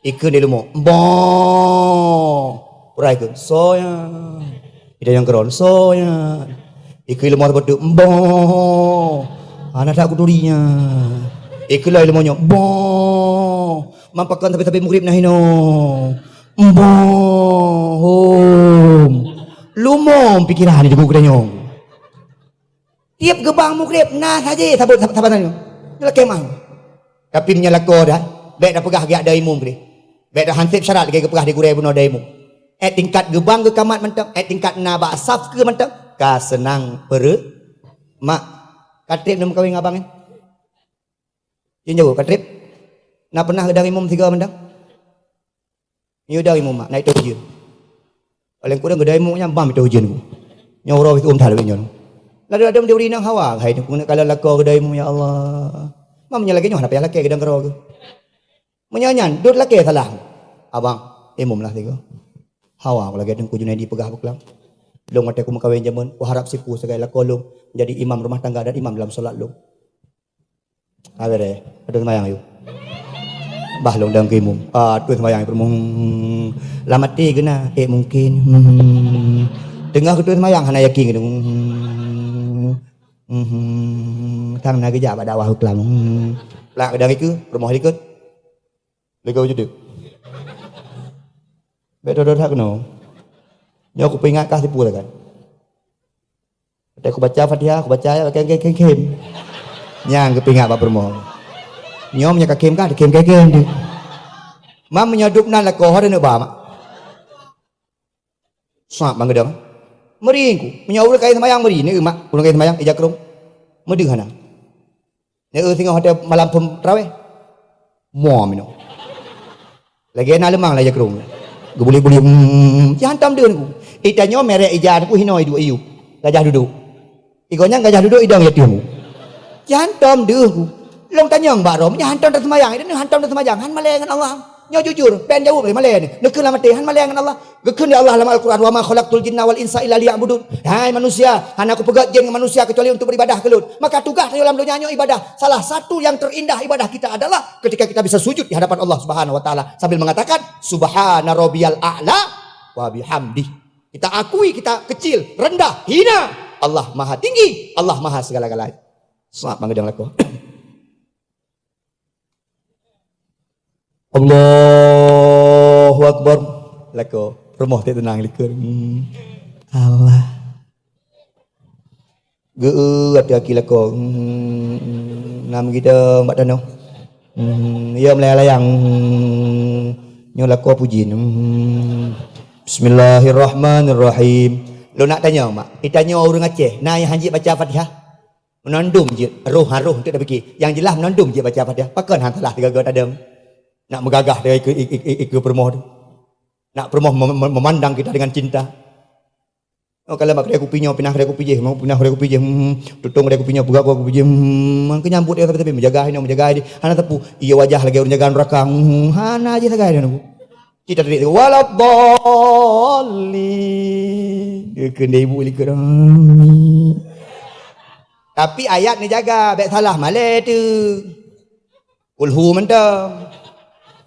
Ikheun di leumo. Boh! Urai kheun, soe nyan? Ida nyang keuron, soe nyan? Ikheun leumo sabe teuk, boh! Hana that kuturi nyan. Eh, keulai leumo nyoe. Boh. Mampakon sabe-sabe mugrib na hino. Boh. Hom. Leumo pikiran di geutanyoe. Tiep geubang mugrib na saje sabot sab-, saban nyoe. Nyoe lakée mah. Tapi meunyoe lakoe dah, bék tapeugah geujak dai imum keudeh. Bék tahan seb syarat lagée geupeugah di gurée bunoe dai imum. Eh tingkat geubang geukamat mantong, eh tingkat na bak saf keu mantong. Ka seunang peureuet. Mak, ka treb neumeukawen ngon abang nyan? Jeuet jaweueb, ka treb? Na peunah geudai imum sigoe mantong? Nyoe dai imum mak, na itôh ujeuen. Paléng kureueng geudai imum nyan bam itôh ujeuen. Nyoe uroe bit uem that lagée nyoe. Ladôm-ladôm di ureueng inong hawa hai teungku keuneuk kalon lakoe geudai imum, ya Allah. Mam nyan lagée nyoe hana payah lakée geudong keudroe geuh. Meunyoe nyan dot lakée salah. Abang, imum lah sigoe. Hawa lagée teungku Junaidi peugah beuklam. Lôn watée kumeukawen jameun, kuharab sipu sagai lakoe lôn jadi imam rumah tangga dan imam dalam solat lôn. Ka beureh, ateueh seumayang yue. Bah lôn dong keu imum. Ah, ateueh seumayang peurumoh. Lam até geuna, eh mungkin. Hmm. Teungoh ateueh seumayang hana yakin geuh. Hmm. Hmm. Sang na geujak bak dakwah Islam. Hmm. Plak geudong ikeue, peurumoh likot. Lego juduk. Bek dodo that keunoe. Nyoe kupeuingat kah tipu kan. Watée kubaca Fatihah, kubaca ayat pakai kém-kém. Nyang geupeuingat bak peurumoh. Nyoe meunyoe ka kém ka, kém-kém tu. Mam meunyoe dub nan lakoe, hana neuba mak. Sab bang geudong. Meuringku, meunyoe ureueng kayém seumayang meuri, neu mak, ureueng kayém seumayang ija krong. Meudeuh hana. Neu singoh watée malam phon traweh. Mua minoe. Lagée na leumang lagée krong. Geubulik-bulik, hmm, ci hantom deuh ku. Itanyoe merek ija ku hinoe iduek iyu. Gajah duduk. Igoe nyang gajah duduk idong ya timu. Ci hantom deuh ku. Long tanyong bak rom, nya hantom teuseumayang, idan hantom teuseumayang, han malée ngon Allah. Nyoe jujur, pen jaweueb lé malée ni. Neukeu lam até, han malée ngon Allah. Geukheun lé Allah lam Al-Quran, "Wa ma khalaqtul jinna wal insa illa liya'budun." Hai manusia, hana kupeugét jin ngon manusia kecuali untuk beribadah keu Lôn. Maka tugaih tanyoe lam donya nyoe ibadah. Salah satu yang terindah ibadah kita adalah ketika kita bisa sujud di hadapan Allah Subhanahu wa Taala sambil mengatakan, "Subhana rabbiyal a'la wa bihamdih." Kita akui kita kecil, rendah, hina. Allah Maha Tinggi, Allah Maha segala-galanya. Sab bang geudong lakoe. Allahu Akbar. Lakoe, peurumoh tak tenang likot. Hmm. Allah. Geu ateueh aki lakoe. Hmm. Nam gidong bak tanoh. Hmm. Ya melayang-layang. Hmm. Nyoe lakoe puji. Hmm. Bismillahirrahmanirrahim. Lo nak tanya mak, itanyoe ureueng Aceh, na nyang hanjeuet baca Fatihah? Meunandum jeuet, roh harôh untuk tapike. Yang jelas meunandum jeuet baca Fatihah. Pakon han salah tiga-tiga tadong. Nak meugagah dengan ikeu, ikeu, ikeu, ikeu peurumoh tu. Nak peurumoh mem-, mem-, memandang kita dengan cinta. Oh, kalau mak kedai kupi nyoe, pinah kedai kupi jih, mau pinah kedai kupi jih, hmm, tutong kedai kupi nyoe, peugah kedai kupi jih, hmm, mangke nyambut dia tapi-tapi, menjaga ini, menjaga ini. Hana tepu, iya wajah lagi ureueng jaga neraka, hmm, hana aja sagai dia nunggu. Cita tadi tu, "Waladdallin." Dia kena ibu likot. Tapi ayat ni jaga, bek salah malai tu. Kulhu mantong.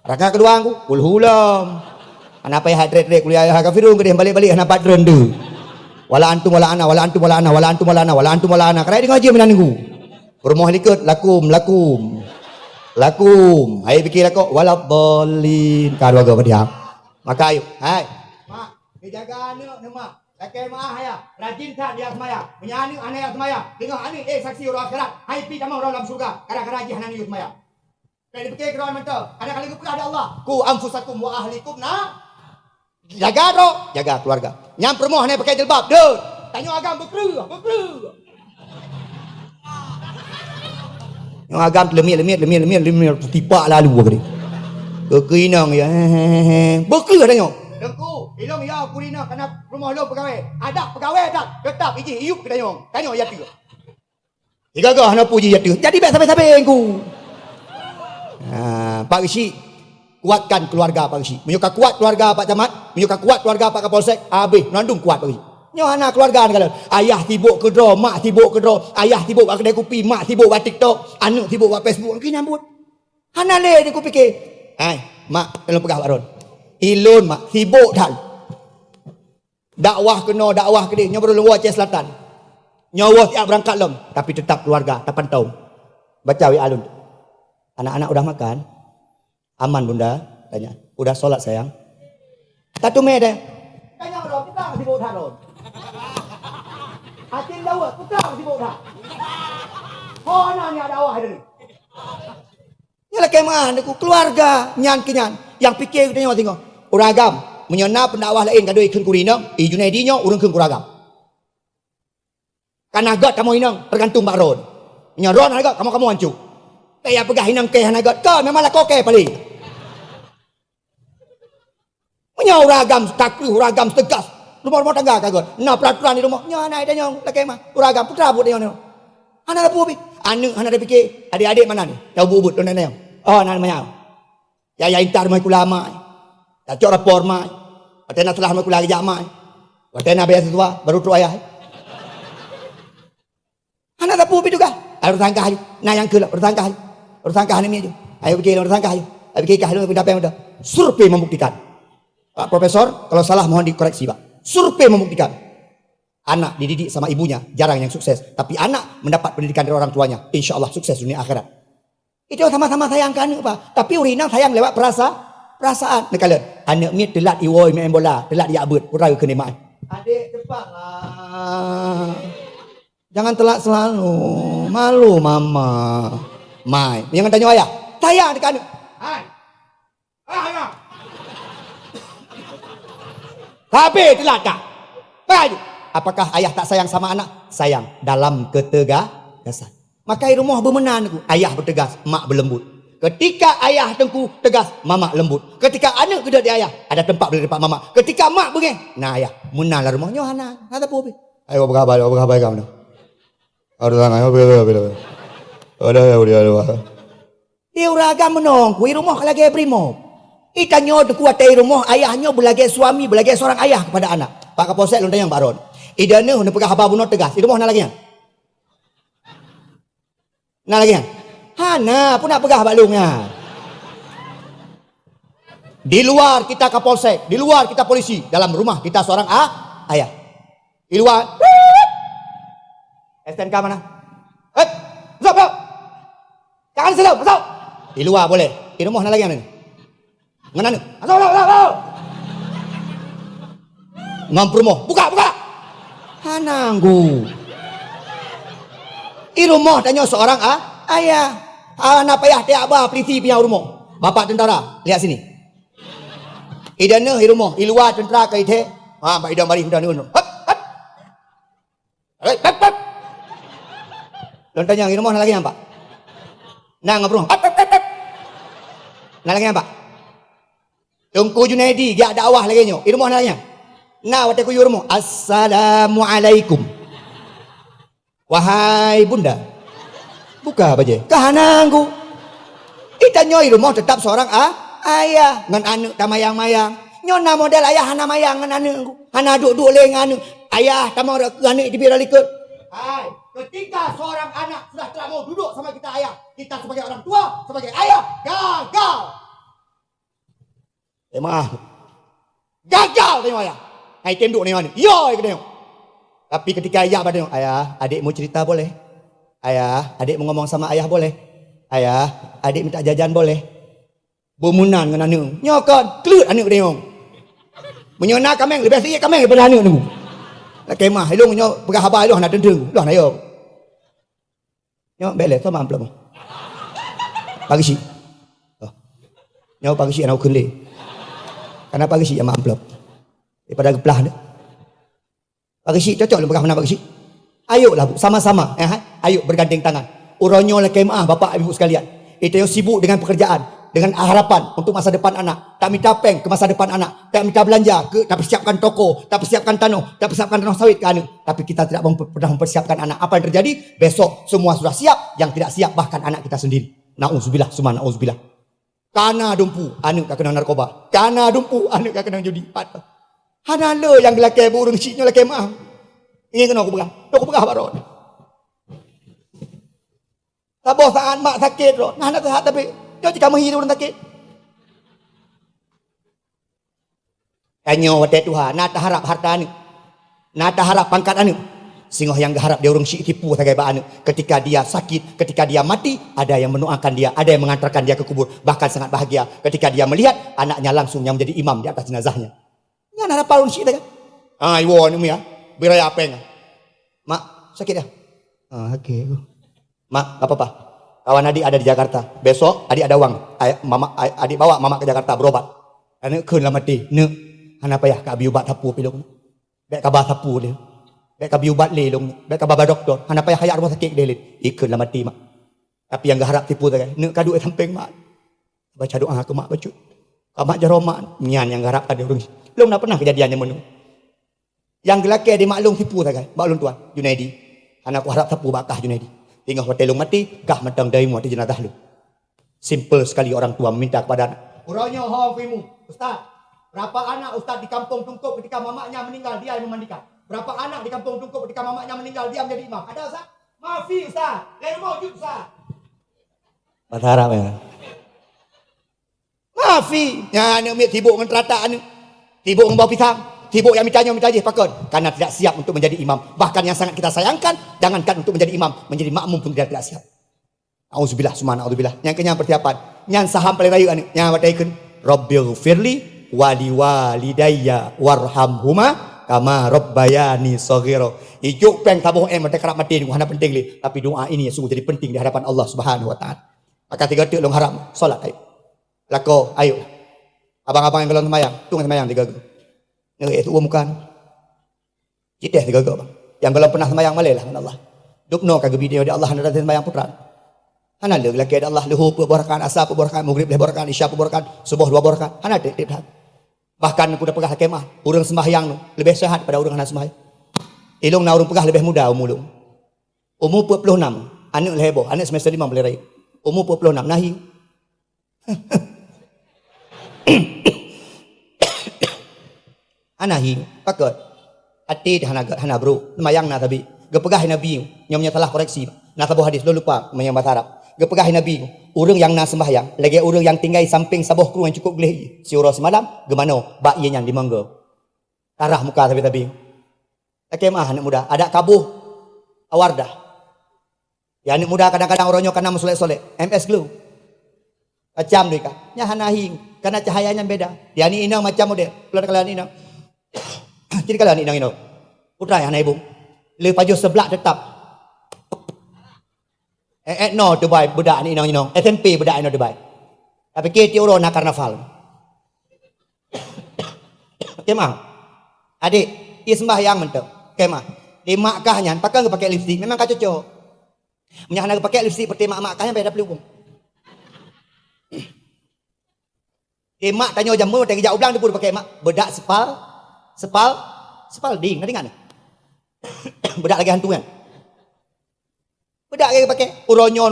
Raka keudua ku, kulhu lom. Hana payah trek-trek kuliah ayah kafirun keudeh balik-balik hana patron tu. Wala antum wala ana, wala antum wala ana, wala antum wala ana, wala antum wala ana. Kerai dengar je minan nunggu. Peurumoh likot, lakum, lakum. Lakum. Hai pikir lakoe, waladdallin. Ka dua go Fatihah. Maka ayo. Hai. Mak, dijaga aneuk ni, Mak. Lakée meu'ah ayah. Rajin that dia seumaya. Meunyoe aneuk hana ya seumaya, teungoh aneuk ék saksi uroe akhirat. Hai pi tamong uroe lam syeuruga. Gara-gara jih hana neuyue seumaya. Ka dipike keudroe mantong. Ada kali geupeugah lé Allah, "Ku anfusakum wa ahlikum na." Jaga droe, jaga keluarga. Nyang peurumoh hana pakai jilbab, deuh. Tanyoe agam beukreueh, beukreueh. Nyoe agam leumit, leumit, leumit, leumit, leumit, tipak lalu geude. Keu inong ya, he, he, he, he. Beukreueh tanyoe. Teungku, ilong ya kurina kana rumoh lôn peugawée. Adak peugawée dak, teutap ijih iyup keu tanyoe. Tanyoe ya teuh. Tiga gah hana puji ya teuh. Jadi bek sabe-sabe ku. Ha, Pak Geuchik, kuatkan keluarga Pak Geuchik. Meunyoe ka kuat keluarga Pak Camat, meunyoe ka kuat keluarga Pak Kapolsek, habéh, meunandum kuat Pak Geuchik. Nyoe hana keluarga neukalon. Ayah sibok keudroe, mak sibok keudroe. Ayah sibok bak keudai kupi, mak sibok bak TikTok, aneuk sibok bak Facebook. Engki nyambut. Hana lé di kupike. Hai, mak, lôn peugah bak droen. Ilôn, mak, sibok that. Dakwah keunoe, dakwah keudeh. Nyoe baru lôn woe Aceh Selatan. Nyoe woe siap beurangkat lom, tapi teutap keuluwarga tapantau. Baca W A lôn. "Anak-anak udah makan?" "Aman, Bunda," tanya. "Udah sholat, sayang?" Tateumé deh. Tanya udah, peue ka sibuk that lom. Acil Daud, peue ka sibuk that. Ho na nyak dakwah tadi. Nyan lakée meu'ah, Teungku, keuluwarga nyan keu nyan nyang pike geutanyoe singoh. Ureueng agam, meunyoe na peundakwah laén ka doi kheun keu ureueng inong, i Junaidi nyoe ureueng kheun keu ureueng agam. Kana gét kamoe inong, teugantung bak droe. Meunyoe droe hana gét, kamoe-kamoe hanco. Bèk ya peugah inong kèe hana gét, ka memang lakoe kèe paléng. Meunyoe ureueng agam takreuh, ureueng agam teugas, rumoh-rumoh tangga ka gét. Na peuraturan di rumoh, nyoe hana tanyoe lakée meu'ah. Ureueng agam peue teuma buet tanyoe nyoe. Hana teupeu pih. Aneuk hana teupike, adék-adék mana ni? Nyang ubit-ubit lôn nyoe. Oh, na manyang. Ya, ya intat rumoh sikula mai. Ya cok rapor mai. Watèe na seulaih rumoh sikula geujak mai. Watèe na beasiswa, baru trok ayah. Hana teupeu pih tugaih. Ai, ureueng tangga laju. Na nyang keu lom, ureueng tangga laju. Ureueng tangga hana miet laju. Ayo pike lom, ureueng tangga laju. Ayo pike kah lom, pindah pèng udah. Survei membuktikan. Pak Profesor, kalau salah mohon dikoreksi, Pak. Survei membuktikan. Anak dididik sama ibunya, jarang yang sukses. Tapi anak mendapat pendidikan dari orang tuanya, insya Allah sukses dunia akhirat. Itu sama-sama sayang keu aneuk, Pak. Tapi ureueng inong sayang lewat perasa-, perasaan. Neukalon, aneuk miet teulat iwoe main bola, teulat jak beuet, peue keuneuk maén. Adék, cepat lah. Jangan telat selalu. Malu mama. Mai. Jangan tanyoe ayah. Sayang dekat aneuk. Hai. Ah, ayah. Habéh teulat dah. Hai. Apakah ayah tak sayang sama anak? Sayang dalam ketegasan. Maka i rumoh beumeunan, Teungku, ayah beuteugas, mak beuleumbut. Ketika ayah, Teungku, teugas, mamak leumbut. Ketika aneuk geudeuh di ayah, ada tempat boleh tempat mamak. Ketika mak beungéh, na ayah. Meunan lam rumoh nyoe hana, hana teupeu pih. Ayo, peugah haba, peugah haba kamoe. Ada tangan, ada, ada, ada. Ada, ada, ada. Di ureueng agam meunan, Teungku, i rumoh ka lagèe brimob. I tanyoe, Teungku, watèe i rumoh, ayah nyoe beulagèe suami, beulagèe seorang ayah kepada anak. Pak Kapolsek lôn tanyong bak droen. I deuh neuh neupeugah haba bunoe teugas, i rumoh na lagèe nyan? Na lagèe nyan? Hana, peue nak peugah bak lôn nyan? Di luar kita Kapolsek, di luar kita polisi, dalam rumah kita seorang a-, ayah. Di luar. S T N K mana? Eh, masuk, masuk. Jangan di situ, masuk. Di luar boleh. Di rumoh na lagèe nyan? Ngon aneuk. Masuk, masuk, masuk, masuk. Ngon peurumoh. Buka, buka. Hana, Teungku. I rumoh tanyoe seorang a-, ayah. Hana payah tajak ba polisi pih nyang u rumoh. Bapak tentara, lihat sini. I deuh neuh i rumoh, i luwa tentara ka i thèe. Ha, bak idong baréh tentara ni. Hap, hap. Hei, pep, pep. Lôn tanyong, i rumoh na lagèe nyan, Pak? Na ngon peurumoh. Pep, pep, pep, pep. Na lagèe nyan, Pak? Teungku Junaidi geujak dakwah lagèe nyoe. I rumoh na lagèe nyan? Na watèe kuyue rumoh, "Assalamualaikum." "Wahai bunda, buka bajèe." Ka hana, Teungku. I tanyoe i rumoh teutap seurang a-, ayah ngon aneuk tamayang-mayang. Nyoe na model ayah hana mayang ngon aneuk, Teungku. Hana duek-duek lé ngon aneuk. Ayah tamong rot keu aneuk teubiet rot likot. Hai, ketika seorang anak sudah tak mau duduk sama kita ayah, kita sebagai orang tua, sebagai ayah, gagal. Eh, maaf. Gagal tanyoe ayah. Hai, tém duek nyoe aneuk. Yo, keuneuk. Tapi ketika ayah bak tanyoe, "Ayah, adik mau cerita boleh? Ayah, adik mau ngomong sama ayah boleh? Ayah, adik minta jajan boleh?" Beumeunan ngon aneuk. Nyoe kon, kleuet aneuk tanyoe. Meunyoe na kaméng, leubeh siat kaméng daripada aneuk tanyoe. Lakèe meu'ah, ilôn nyoe peugah haba ilôn hana teuntèe, ilôn hana yo. Nyoe bèk lé, soe ma amplop nyoe? Pak Geuchik. Oh. Nyoe Pak Geuchik hana ukheun lé. Kana Pak Geuchik nyang ma amplop. Daripada geuplah deh. Pak Geuchik, cocok lôn peugah meunan Pak Geuchik. Ayoklah, Bu, sama-sama, eh, ayok bergandeng tangan. Uroe nyoe lakèe meu'ah, Bapak, Ibu sekalian. Tanyoe sibuk dengan pekerjaan, dengan harapan untuk masa depan anak. Tamita péng keu masa depan anak, tamita beulanja keu, tapersiapkan toko, tapersiapkan tanoh, tapersiapkan tanoh sawit keu aneuk. Tapi kita tidak mem-, pernah mempersiapkan anak. Apa yang terjadi? Besok semua sudah siap, yang tidak siap bahkan anak kita sendiri. Nauzubillah, summa nauzubillah. Kana dumpeue, aneuk ka keunong narkoba. Kana dumpeue, aneuk ka keunong judi. Pat. Hana le nyang geulakèe bak ureueng chik nyoe lakèe meu'ah. Ngieng keunoe kupeugah. Nyoe kupeugah bak droe. Saboh saat mak sakét droe, nah, hana seuhat tapi nyoe cit ka meuhi ureueng sakét. Tanyoe watèe tuha, na taharap hareuta aneuk. Na taharap pangkat aneuk. Singoh nyang geuharab di ureuëng syiek tipu sagai bak aneuëk. Ketika dia sakit, ketika dia mati, ada yang mendoakan dia, ada yang mengantarkan dia ke kubur. Bahkan sangat bahagia ketika dia melihat anaknya langsung yang menjadi imam di atas jenazahnya. Nyan harapan ureuëng syiek sagai. Ah, iwoe aneuëk miet, beu raya péng. "Mak, sakit ya?" "Ah, sakit." "Mak, nggak apa-apa. Kawan adik ada di Jakarta. Besok adik ada uang. Ay-, mama, ay-, adik bawa mama ke Jakarta berobat." Aneuëk kheun lam até, "Neuk, hana payah ka abi ubat sapeue pi lôn. Bék kaba sapeue lé. Bék kabi ubat lé lôn. Bék kaba bak dokto. Hana payah kajak rumoh sakét lé." Ikheun lam até mak. Tapi nyang geuharab tipu sagai, "Neuk, ka duek sampéng mak. Baca doa keu mak bacut. Ka mak jaroe mak." Nyan nyang geuharab ka di ureuëng. Lôn na pernah keujadian nyang meunoe. Nyang geulakée di mak lôn tipu sagai, bak lôn tuan, Junaidi. Hana kuharab sapeue bak kah Junaidi. Teungoh watée lôn maté, kah mantong dayung watée jeunazah lôn. Simple sekali orang tua meminta kepada anak. Uroe nyoe ho kuimu, Ustaz. Berapa anak Ustaz di kampung Tungkop ketika mamaknya meninggal dia yang memandikan? Berapa anak di kampung Tungkop ketika mamaknya meninggal dia menjadi imam? Ada Ustaz? Mafi Ustaz. Lain rumah wujud Ustaz. Bahasa Arab ya. Mafi. Nyan aneuëk miet sibuk ngon teratak aneuëk. Sibuk ngon bau pisang. Sibuk nyang mita nyoe mita jih pakon. Karena tidak siap untuk menjadi imam. Bahkan yang sangat kita sayangkan, jangankan untuk menjadi imam, menjadi makmum pun tidak, tidak siap. Auzubillah, summa auzubillah. Nyang keunyan persiapan. Nyan saham paling rayeuk aneuëk. Nyan watée ikheun, "Rabbighfirli wali walidayya warhamhuma kama rabbayani shaghira." Ijok péng saboh M watée karab maté nyoe hana penting lé, tapi doa ini sungguh jadi penting di hadapan Allah Subhanahu wa taala. Maka tiga teuk lôn harap solat ayo. Lakoe ayo. Abang-abang nyang golom seumayang, tueng seumayang tiga goe. Nyoe itu bukan. Jiteh sigoe-goe, bang. Nyang gohlom peunah seumayang malée lah ngon Allah. Dubnoe ka geubi di Allah hana rasa seumayang putra. Hana lé lakée di Allah, luhô peuet boh rakaat, asa peuet boh rakaat, maghrib lhée boh rakaat, isya peuet boh rakaat, suboh dua boh rakaat. Hana tiep-tiep that. Bahkan ku teupeugah lakée meuah, ureuëng seumahyang nyoe leubeh seuhat daripada ureuëng hana seumahyang. Ilong na ureuëng peugah leubeh muda umu lôn. Umu peuet ploh nam, aneuëk lhée boh, aneuëk semester lima boleh rayeuk. Umu peuet ploh nam, nahi. Hana hi, pakot. Até teuh hana, hana brok, seumayang na sabe. Geupeugah Nabi, nyoe meunyoe salah koreksi. Na saboh hadis, lôn lupa meunyoe bahasa Arab. Geupeugah Nabi, ureuëng nyang na seumayang, lagée ureuëng nyang tinggai sampéng saboh krueng nyang cukôp gleh ié, siuroe simalam, geumanoe bak ié nyan limong goe. Tarah muka sabe-sabe. Lakée meuah aneuëk muda, adak kaboh awardah. Ya, aneuëk muda kadang-kadang uroe nyoe kana meusolek-solek, M S Glow. Macam deh ka. Nyan hana hi, karena cahaya nyan beda. Di aneuëk inong macam model. Peulon kala aneuëk inong. Cit kala aneuëk inong-inong. Putra hana ibu. Le pajoh seblak tetap. Eh, eh, no, tu bai, bedak aneuëk inong-inong. S M P bedak inoe tu bai. Tapi ke tiuroe na karnaval. Kemah. Adik, i sembahyang mantong. Kemah. Di mak kah nyan, pakon geupakai lipstik, memang ka cocok. Meunyo hana geupakai lipstik seperti mak-mak kah nyan, beda pelubung. Di mak tanyoe jameun, watée geujak u blang teupeu pakai mak. Bedak sepal, sepal, sepal ding. Nadeh ingat ni? Bedak lagée hantu nyan. Bedak lagée pakai. Uroe nyoe,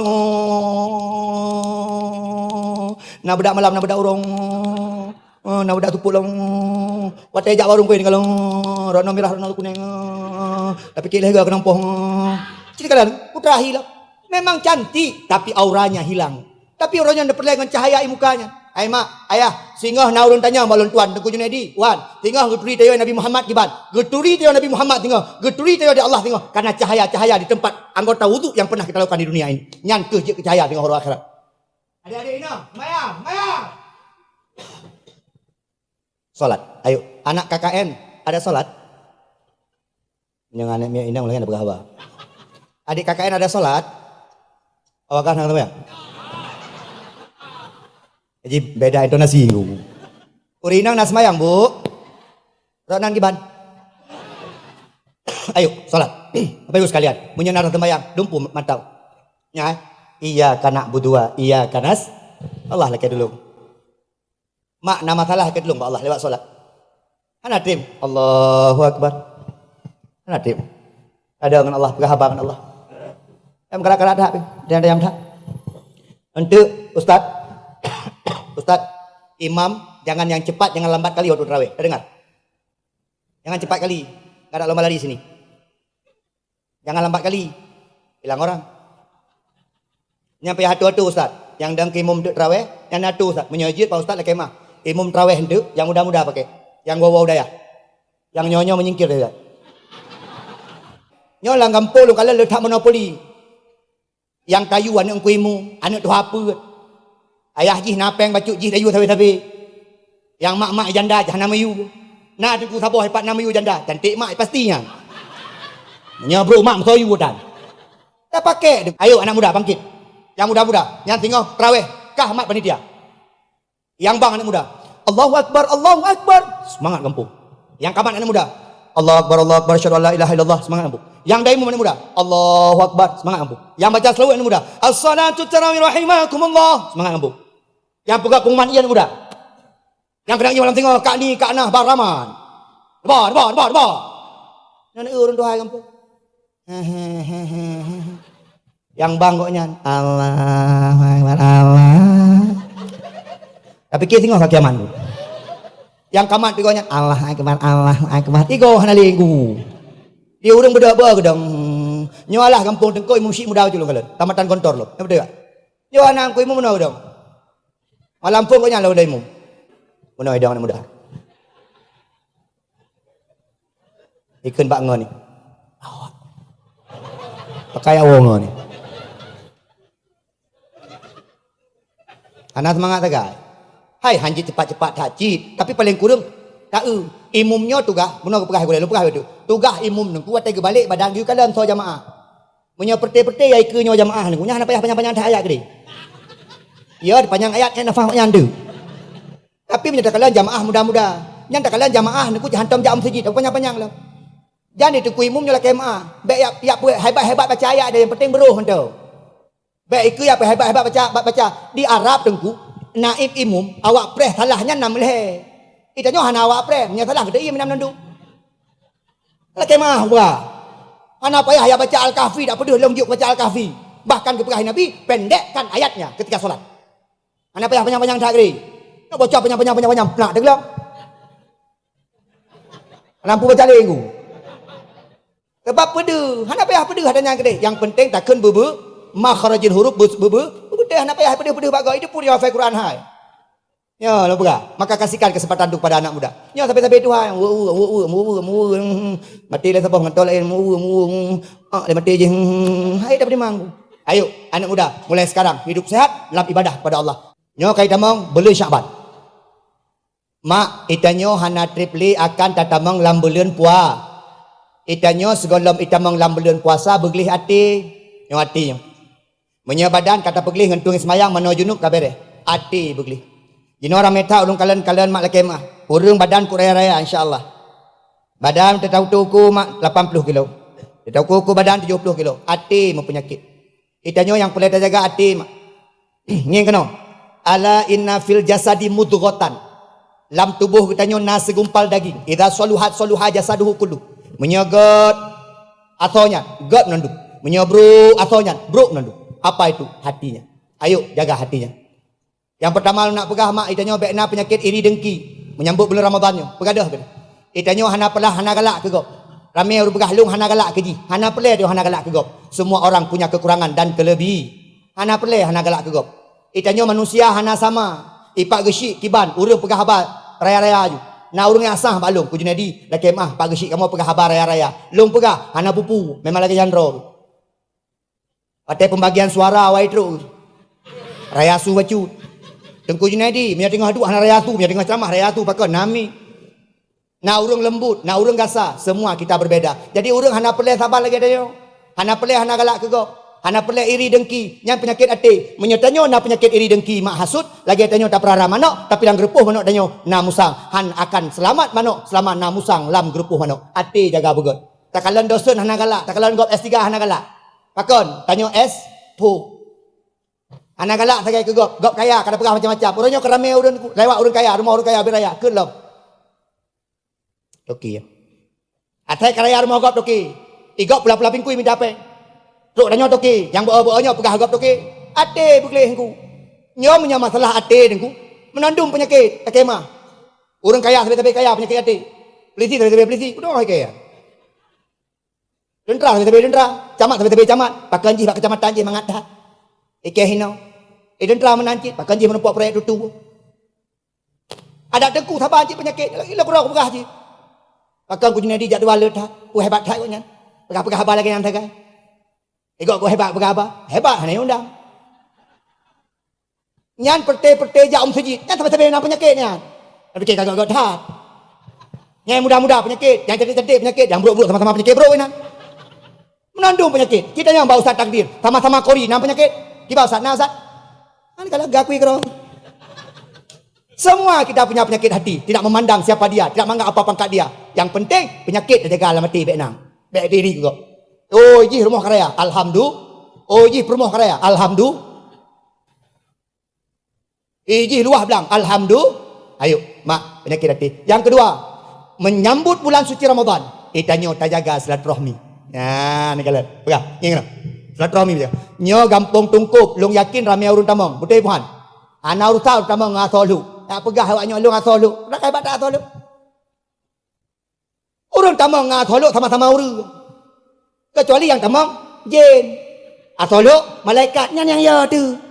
na bedak malam, na bedak uroe. Eh, na bedak tupuk lom. Watée jak warong kue tinggal, eh, rona mirah, rona kuneng, eh, tapi keu lhée goe keunoe poh, eh. Cit kala putra hilang. Memang cantik, tapi auranya hilang. Tapi ureuëng nyan peureulée ngon cahaya i mukanya. Hai mak, ayah, singoh na ureuëng tanyong bak lôn tuan Teungku Junaidi, wan, singoh geuturi tayue Nabi Muhammad kiban. Geuturi tayue Nabi Muhammad singoh. Geuturi tayue di Allah singoh. Karena cahaya-cahaya di tempat anggota wudhu yang pernah kita lakukan di dunia ini. Nyan keuh jeuet keu cahaya singoh uroe akhirat. Adik-adik inong, mayang, mayang. Salat. Ayo, anak K K N, ada salat? Nyang aneuk miet inong lagée na peugah haba. Adik K K N ada salat? Awak kah na seumayang? Jadi beda intonasi ku. Ureuëng inong na seumayang, Bu? Rot nan kiban. Ayo, salat. Bapak Ibu sekalian, meunyoe na seumayang, lumpu mantong. Nya, eh? Iyyaka na'budu wa iyyaka nas-, Allah lakée dulu. Mak na masalah keu tulông bak Allah lewat solat. Hana tem. Allahu Akbar. Hana tem. Ada ngon Allah, peugah haba ngon Allah. Em, galak-galak that, diam-diam that. Untuk ustaz, ustaz, imam, jangan yang cepat, jangan lambat kali waktu tarawih. Terdengar? Jangan cepat kali. Enggak ada lomba lari sini. Jangan lambat kali. Hilang orang. Nyan payah atoe-atoe ustaz. Nyang dang keu imum teuk traweh, nyan atoe ustaz. Meunyoe jeuet bak ustaz lakée mah. Imum traweh enteuk, nyang muda-muda pakai. Nyang woe-woe dayah. Nyang nyoe-nyoe menyingkir dayah. Nyoe lam gampông lôn kalon le that monopoli. Nyang kayu aneuëk Teungku Imum, aneuëk tuha peuet. Ayah jih na péng bacut jih tayue sabe-sabe. Nyang mak-mak janda hana miyueb. Na teungku saboh ipat na miyueb janda, cantik mak pasti nyan. Meunyoe brok mak meusoe yue tan. Tapakék deh. Ayo anak muda bangkit. Nyang muda-muda, nyang singoh traweh kah mat panitia. Nyang bang anak muda, "Allahu Akbar, Allahu Akbar." Semangat gampông. Nyang kamat anak muda, "Allahu Akbar, Allahu Akbar, asyhadu an la ilaha illallah." Semangat gampông. Nyang dayah imum anak muda, "Allahu Akbar." Semangat gampông. Nyang baca seulaweuet anak muda, "As-salatu tarawih rahimakumullah." Semangat gampông. Nyang peugah pengumuman ié anak muda. Nyang keuneuk ié malam singoh, Kak Ni, Kak Nah, Bang Rahman. Deba, deba, deba, deba. Nyan ureuëng tuha gampông. Nyang bang gobnyan, "Allahu Akbar, Allah." Tapi kira singoh kaki aman tu. Nyang kamat pi gobnyan, "Allahu Akbar, Allahu Akbar." Igoe hana linggu. Di ureuëng beudôk-beudôk geudong. Nyoe alah gampông Teungku Imum Syik muda culong kalon. Tamatan Gontor lom. Nyoe beutôi tak? Nyoe anak Teungku Imum meunoe geudong. Malam phon gobnyan lom imum. Meunoe idong anak muda. Ikheun bak ngon ni. Awak. Pakai awoe ngon ni. Hana seumangat sagai. Hai hanjeuet cepat-cepat that cit, tapi paleng kureueng taeu. Imum nyoe tugaih, bunoe geupeugah gulai, lôn peugah beutôi. Tugaih imum Teungku watée geubalek badan geuyue kalon soe jamaah. Meunyoe peureute-peureute ya ikeue nyoe jamaah Teungku, nyan hana payah panyang-panyang that ayat keudeh. Ya, panyang ayat nyan nafah nyan tu. Tapi meunyoe takalon jamaah muda-muda, nyan takalon jamaah Teungku hantom jak meuseujid, panyang-panyang lom. Jan di Teungku Imum nyoe lakée meu'ah, bék yak, yak peuet hebat-hebat baca ayat deh, nyang penting beurôh mantong. Bék ikeue yak peuet hebat-hebat baca, baca. Di Arab Teungku, naib imum awak preh salah nyan nam lhée. Di tanyoe hana awak preh, meunyoe salah geude ié meunan mandum. Lakée meu'ah bah. Hana payah ya baca Al-Kahfi, dak peudeuh lom jeuet baca Al-Kahfi. Bahkan geupeugah Nabi, pendekkan ayatnya ketika sholat. Hana payah panyang-panyang that geude. Nak baca panyang-panyang, panyang-panyang, plak teuglong. Lampu baca lenggu. Sebab peudeuh, hana payah peudeuh ada nyang keudeh. Yang penting takheun beubeue, makhrajul huruf beu-, beubeue, beubeuteh hana payah peudeuh-peudeuh bak goe. Itu pun riwayat Quran hai. Ya, lo peugah. Maka kasihkan kesempatan tu kepada anak muda. Nyoe sabe-sabe tuha, wu, wu, wu, wu, wu, wu, wu, hmm. Mati lé saboh ngon tol laén, wu, wu, wu, wu. Ah, lé mati je. Hmm. Hai dah berdimang. Ayo, anak muda, mulai sekarang hidup sehat dalam ibadah kepada Allah. Nyoe kai tamong buleuen Syaban. Mak, itanyoe hana treb lé akan tatamong lam buleuen pua. Itanyoe sigohlom itamong lam buleuen puasa beugleh até. Nyoe até nyoe. Meunyoe badan ka tapeugleh ngon tueng seumayang manoe junub ka bereh. Até beugleh. Jinoe ramé that ulôn kalon-kalon mak lakée meu'ah. Ureuëng badan keu raya-raya insya Allah. Badan teuka uku mak lapan ploh kilo. Teuka uku badan tujoh ploh kilo. Até meupeunyakét. Itanyoe nyang peureulée tajaga até mak. Ngieng keunoe. Ala inna fil jasadi mudghatan. Lam tuboh geutanyoe na segumpal daging. Idza saluhat saluha jasaduhu kullu. Meunyoe gét asoe nyan, gét meunan dum. Meunyoe brok asoe nyan, brok meunan dum. Apa itu? Hati nyan. Ayo jaga hati nyan. Nyang peurtama lôn nak peugah mak, itanyoe bék na peunyakét iri dengki. Meunyambot buleuen Ramadhan nyoe, peugadôh keunoe. Itanyoe hana peulah, hana galak keu gob. Ramé ureuëng peugah lôn hana galak keu jih. Hana peureulée teuh hana galak keu gob. Semua orang punya kekurangan dan kelebi-, hana peureulée hana galak keu gob. Itanyoe manusia hana sama. Ipak geusyik kiban ureuëng peugah haba raya-raya ju. Na ureuëng nyang sah bak lôn, ku Junaidi, lakée meu'ah pak geusyik kamoe peugah haba raya-raya. Lôn peugah hana pupu, memang lagée nyan droe. Watée pembagian suara awai trok. Raya su bacut. Teungku Junaidi, meunyoe teungoh duek hana raya su, meunyoe teungoh ceramah raya su, pakon nami. Na ureuëng lembut, na ureuëng gasa, semua kita berbeda. Jadi ureuëng hana peureulée saban lagée tanyoe. Hana peureulée hana galak keu gob. Hana peureulée iri dengki, nyan peunyakét até. Meunyoe tanyoe na peunyakét iri dengki mak hasut, lagée tanyoe tapeurara manok, tapi lam geurupoh manok tanyoe na musang. Han akan seulamat manok, seulamat na musang lam geurupoh manok. Até jaga beugét. Takalon dosen hana galak, takalon gob S tiga hana galak. Pakon? Tanyoe S empat. Hana galak sagai keu gob, gob kaya, ka tapeugah macam-macam. Uroe nyoe keuramé ureuëng lewat ureuëng kaya, rumoh ureuëng kaya, bit raya, kheun lom. Toke. Asai ka raya rumoh gob toke. I gob pula-pula bingkui mita péng. Trok tanyoe toke, nyang beu-o beu-o nyoe peugah gob toke. Até beugleh Teungku. Nyoe meunyoe masalah até Teungku, meunan dum peunyakét, takemah. Ureuëng kaya sabe-sabe kaya peunyakét até. Polisi sabe-sabe polisi, udah kaya. Teuntra sabe-sabe teuntra, camat sabe-sabe camat, pakon jih bak keucamatan jih mangat that. Ikeh hino. Eh, teuntra meunan cit, pakon jih meureumpok proyek tutu. Adak teungku saban cit peunyakét, ila keudroe kupeugah cit. Pakon ku Junaidi jak dua le that, ku hebat that gobnyan. Peugah-peugah haba lagée nyan sagai. Igoe-goe hebat peugah haba. Hebat hana undang. Nyan peureté-peureté jak u meuseujid. Nyan sabe-sabe na peunyakét nyan. Tapi ka gét-gét that. Nyang muda-muda peunyakét, nyang cantik-cantik peunyakét, nyang brok-brok sama-sama peunyakét brok nyan. Meunandum peunyakét. Kita nyang bak ustaz takdir, sama-sama kori na peunyakét. Kiban ustaz, na ustaz. Kan kalau gakui kero. Semua kita punya penyakit hati, tidak memandang siapa dia, tidak menganggap apa pangkat dia. Yang penting penyakit dijaga dalam hati, baik nang. Baik diri juga. Oh, jih rumoh karaya, alhamdulillah. Oh, jih perumoh karaya, alhamdulillah. Eh, jih luah blang, alhamdulillah. Ayo, mak, penyakit hati. Yang kedua, menyambut bulan suci Ramadan, eh, tanyoe tajaga silaturahmi. Nah, ni kalian. Peugah, ingat. Silaturahmi dia. Nyoe gampông Tungkop, lôn yakin ramé ureuëng tamong. Beutôi buhan? Hana urusan ureuëng tamong ngon asoe lhok. Nak peugah awak nyoe lôn asoe lhok. Rakai bak tak asoe lhok. Ureuëng tamong ngon asoe lhok sama-sama ureuëng. Kecuali nyang tamong jin. Asoe lhok malaikat, nyan nyang ya tu.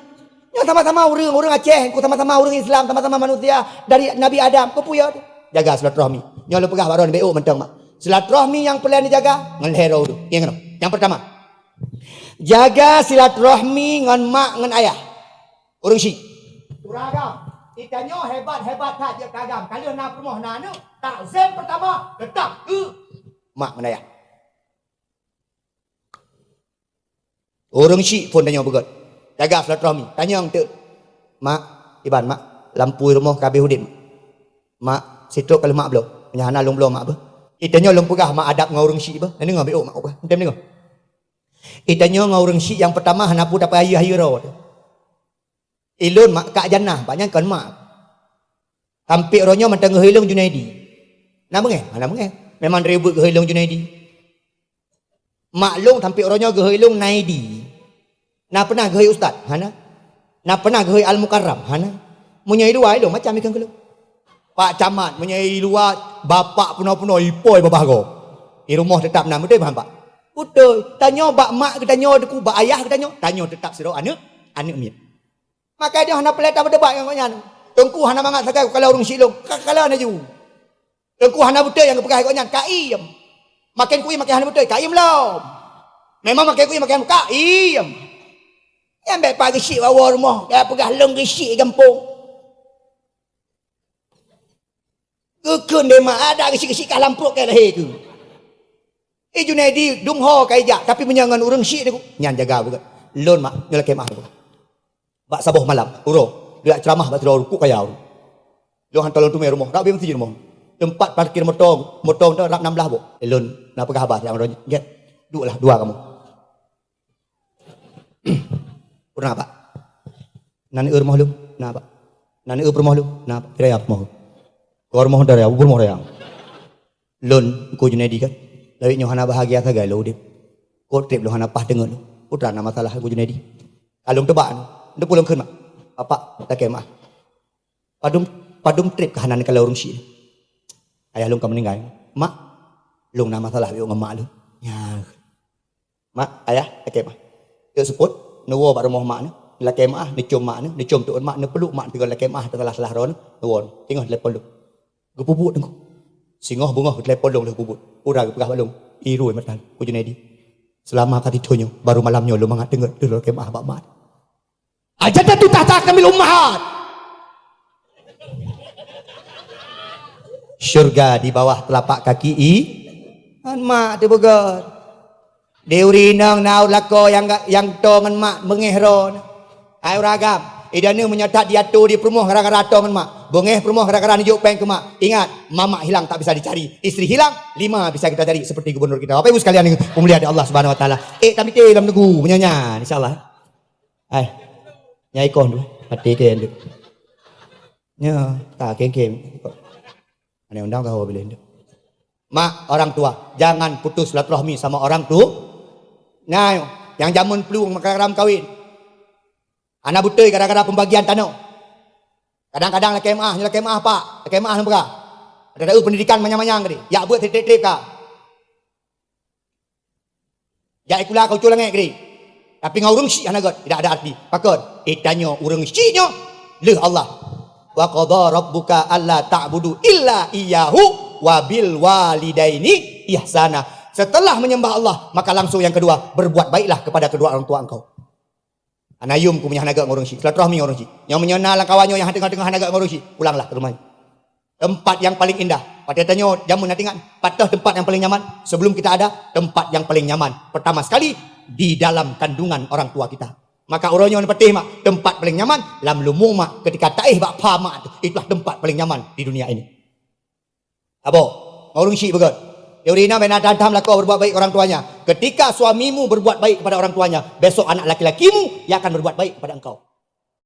Nyoe sama-sama ureuëng, ureuëng Aceh, ku sama-sama ureuëng Islam, sama-sama manusia dari Nabi Adam, keupeue ya tu. Jaga silaturahmi. Nyoe lôn peugah bak droe neubeuk mantong mak. Silaturahmi nyang peureulée neujaga ngon lhée droe tu. Nyang keunoe. Nyang pertama, jaga silaturahmi ngon mak ngon ayah. Ureuëng syik. Ureuëng agam. Geutanyoe hebat-hebat that jeuet keu agam. Ka lheueh na peurumoh na aneuëk, takzim pertama tetap keu mak ngon ayah. Ureuëng syik phon tanyoe beugét. Jaga silaturahmi. Tanyong teuk. Mak, iban mak, lampu rumoh ka habéh udeb. Mak, sitrok ka lheueh mak bloe. Meunyo hana lôn bloe mak beuh. Geutanyoe lôn peugah mak adab ngon ureuëng syik beuh. Neudeungoe beuk mak beuh. Neudeungoe. Geutanyoe ngon ureuëng syik nyang pertama hana peue tapeuhayeue-hayeue droe. Ilôn mak kak Jannah, banyak kon mak. Tampék uroe nyoe mantong geuhôi lôn Junaidi. Na beungéh? Hana beungéh. Memang ribut geuhôi lôn Junaidi. Mak lôn tampék uroe nyoe geuhôi lôn Naidi. Na peunah geuhôi ustaz? Hana. Na peunah geuhôi Al-Mukarram? Hana. Meunyoe i luwa ilôn macam ikheun keu lôn. Pak Camat, meunyoe i luwa bapak peunoh-peunoh ipoi babah gob. I rumoh teutap na, beutôi bah, Pak? Beutôi. Tanyoe bak mak geutanyoe, teungku, bak ayah geutanyoe, tanyoe teutap sidroe aneuëk, aneuëk miet. Maka nyoe hana peulét tabat-debat ngon gobnyan. Teungku hana mangat sagai kukala ureuëng syik lôn. Ka kala laju. Teungku hana beutôi nyang geupeugah gobnyan, kaiem. Makin kuiem makin hana beutôi, kaiem lom. Memang makin kuiem makin kaiem. Nyang bék pat geusyik wawa rumoh, gaya peugah lôn geusyik gampông. Geukheun deh mak, ada geusyik-geusyik ka lam pruet keu lahé keu. Eh, Junaidi, dum ho ka ijak, tapi meunyoe ngon ureuëng syik teungku, nyan jaga beugét. Lôn mak, nyoe lakée meu'ah teungku. Bak saboh malam, uroe, lôn jak ceuramah bak sidroe ureuëng, kuk kaya ureuëng. Lôn hantom lôn teumé rumoh, rab bak meuseujid rumoh. Teumpat parkir moto, moto tu rab nam blaih boh. Lôn na peugah haba nyang uroe nyoe, "Gét, duek lah dua kamoe." Pernah, Pak? Na neueu rumoh lôn? Na, Pak. Na neueu peurumoh lôn? Na, Pak. Pira ya peurumoh lôn? Keu rumoh dara, peurumoh dara. Lôn, Teungku Junaidi kan? Lawét nyoe hana bahagia sagai lôn udeb. Kok treb lôn hana paih teungeut lôn. Peue teuma na masalah Teungku Junaidi? Ka lôn teubak nyoe. Nteupeu lôn kheun mak. Bapak, lakée meu'ah. Padum, padum treb ka hana neukalon ureuëng syik. Ayah lôn ka meuninggai. Mak, lôn na masalah bacut ngon mak lôn. Nya. Mak, ayah, lakée meu'ah. Teuk seupôt, neuwoe bak rumoh mak neuh, lakée meu'ah, neucom mak neuh, neucom tu'on mak, neupeluk mak teuga lakée meu'ah, teusalah-salah droe neuh, neuwoe, teungoh telepon lôn. Geupeubuet teungku. Singoh beungoh geutelepon lôn lheueh peubuet. Peue geupeugah bak lôn, "Irui mata lôn, Teungku Junaidi. Seulama ka titho nyoe, baru malam nyoe lôn mangat teungeut lôn lakée meu'ah bak mak." Al-jannatu tahta aqdamil ummahat. Syurga di bawah telapak kaki i. Kan mak teuh beugét. Di ureuëng inong na ureuëng lakoe nyang ga-, nyang toe ngon mak beungéh droe. Hai ureuëng agam, i droeneuh meunyoe that jiatoe di peurumoh gara-gara toe ngon mak. Beungéh peurumoh gara-gara neujok péng keu mak. Ingat, mamak hilang tak bisa dicari. Istri hilang, lima bisa kita cari seperti gubernur kita. Bapak Ibu sekalian yang dimuliakan Allah Subhanahu Wa Taala. Eh, tamite lam nunggu meunyoe nyan, insya-Allah. Hai. Nyai kon tu, mati ke ndu. Nya, tak kengkeng. Aneh undang tahu bila ndu. Mak, orang tua, jangan putus silaturahmi sama orang tu. Nah, yang jameun peulueng maka haram kawin. Hana beutôi gara-gara pembagian tanoh. Kadang-kadang lakée meu'ah, nyoe lakée meu'ah, Pak. Lakée meu'ah lôn peugah. Ada tahu pendidikan manyang-manyang tadi. Yak buet treb-treb ka. Jak sikula keu ucul langét keudeh. Tapi ngon ureuëng syik hana gét, tidak ada arti. Pakon? Eh, tanyoe ureuëng syik nyoe lheueh Allah. "Wa qadha rabbuka alla ta'budu illa iyyahu wa bil walidaini ihsana." Setelah menyembah Allah, maka langsung yang kedua, berbuat baiklah kepada kedua orang tua engkau. Hana yum ku meunyoe hana gét ngon ureuëng syik. Silaturahmi ngon ureuëng syik. Nyang meunyoe na lam kawan nyoe nyang teungoh-teungoh hana gét ngon ureuëng syik, pulanglah ke rumah. Tempat yang paling indah. Patéh tanyoe jameun hana teuingat, pat tempat yang paling nyaman? Sebelum kita ada, tempat yang paling nyaman pertama sekali di dalam kandungan orang tua kita. Maka uroe nyoe patéh mak, tempat paling nyaman lam leumo mak, ketika taéh bak pha mak tu, itulah tempat paling nyaman di dunia ini. Abo, ngon ureuëng syik beugét. Teori na bina tahan lakoe berbuat baik orang tuanya. Ketika suamimu berbuat baik kepada orang tuanya, besok anak laki-lakimu yang akan berbuat baik kepada engkau.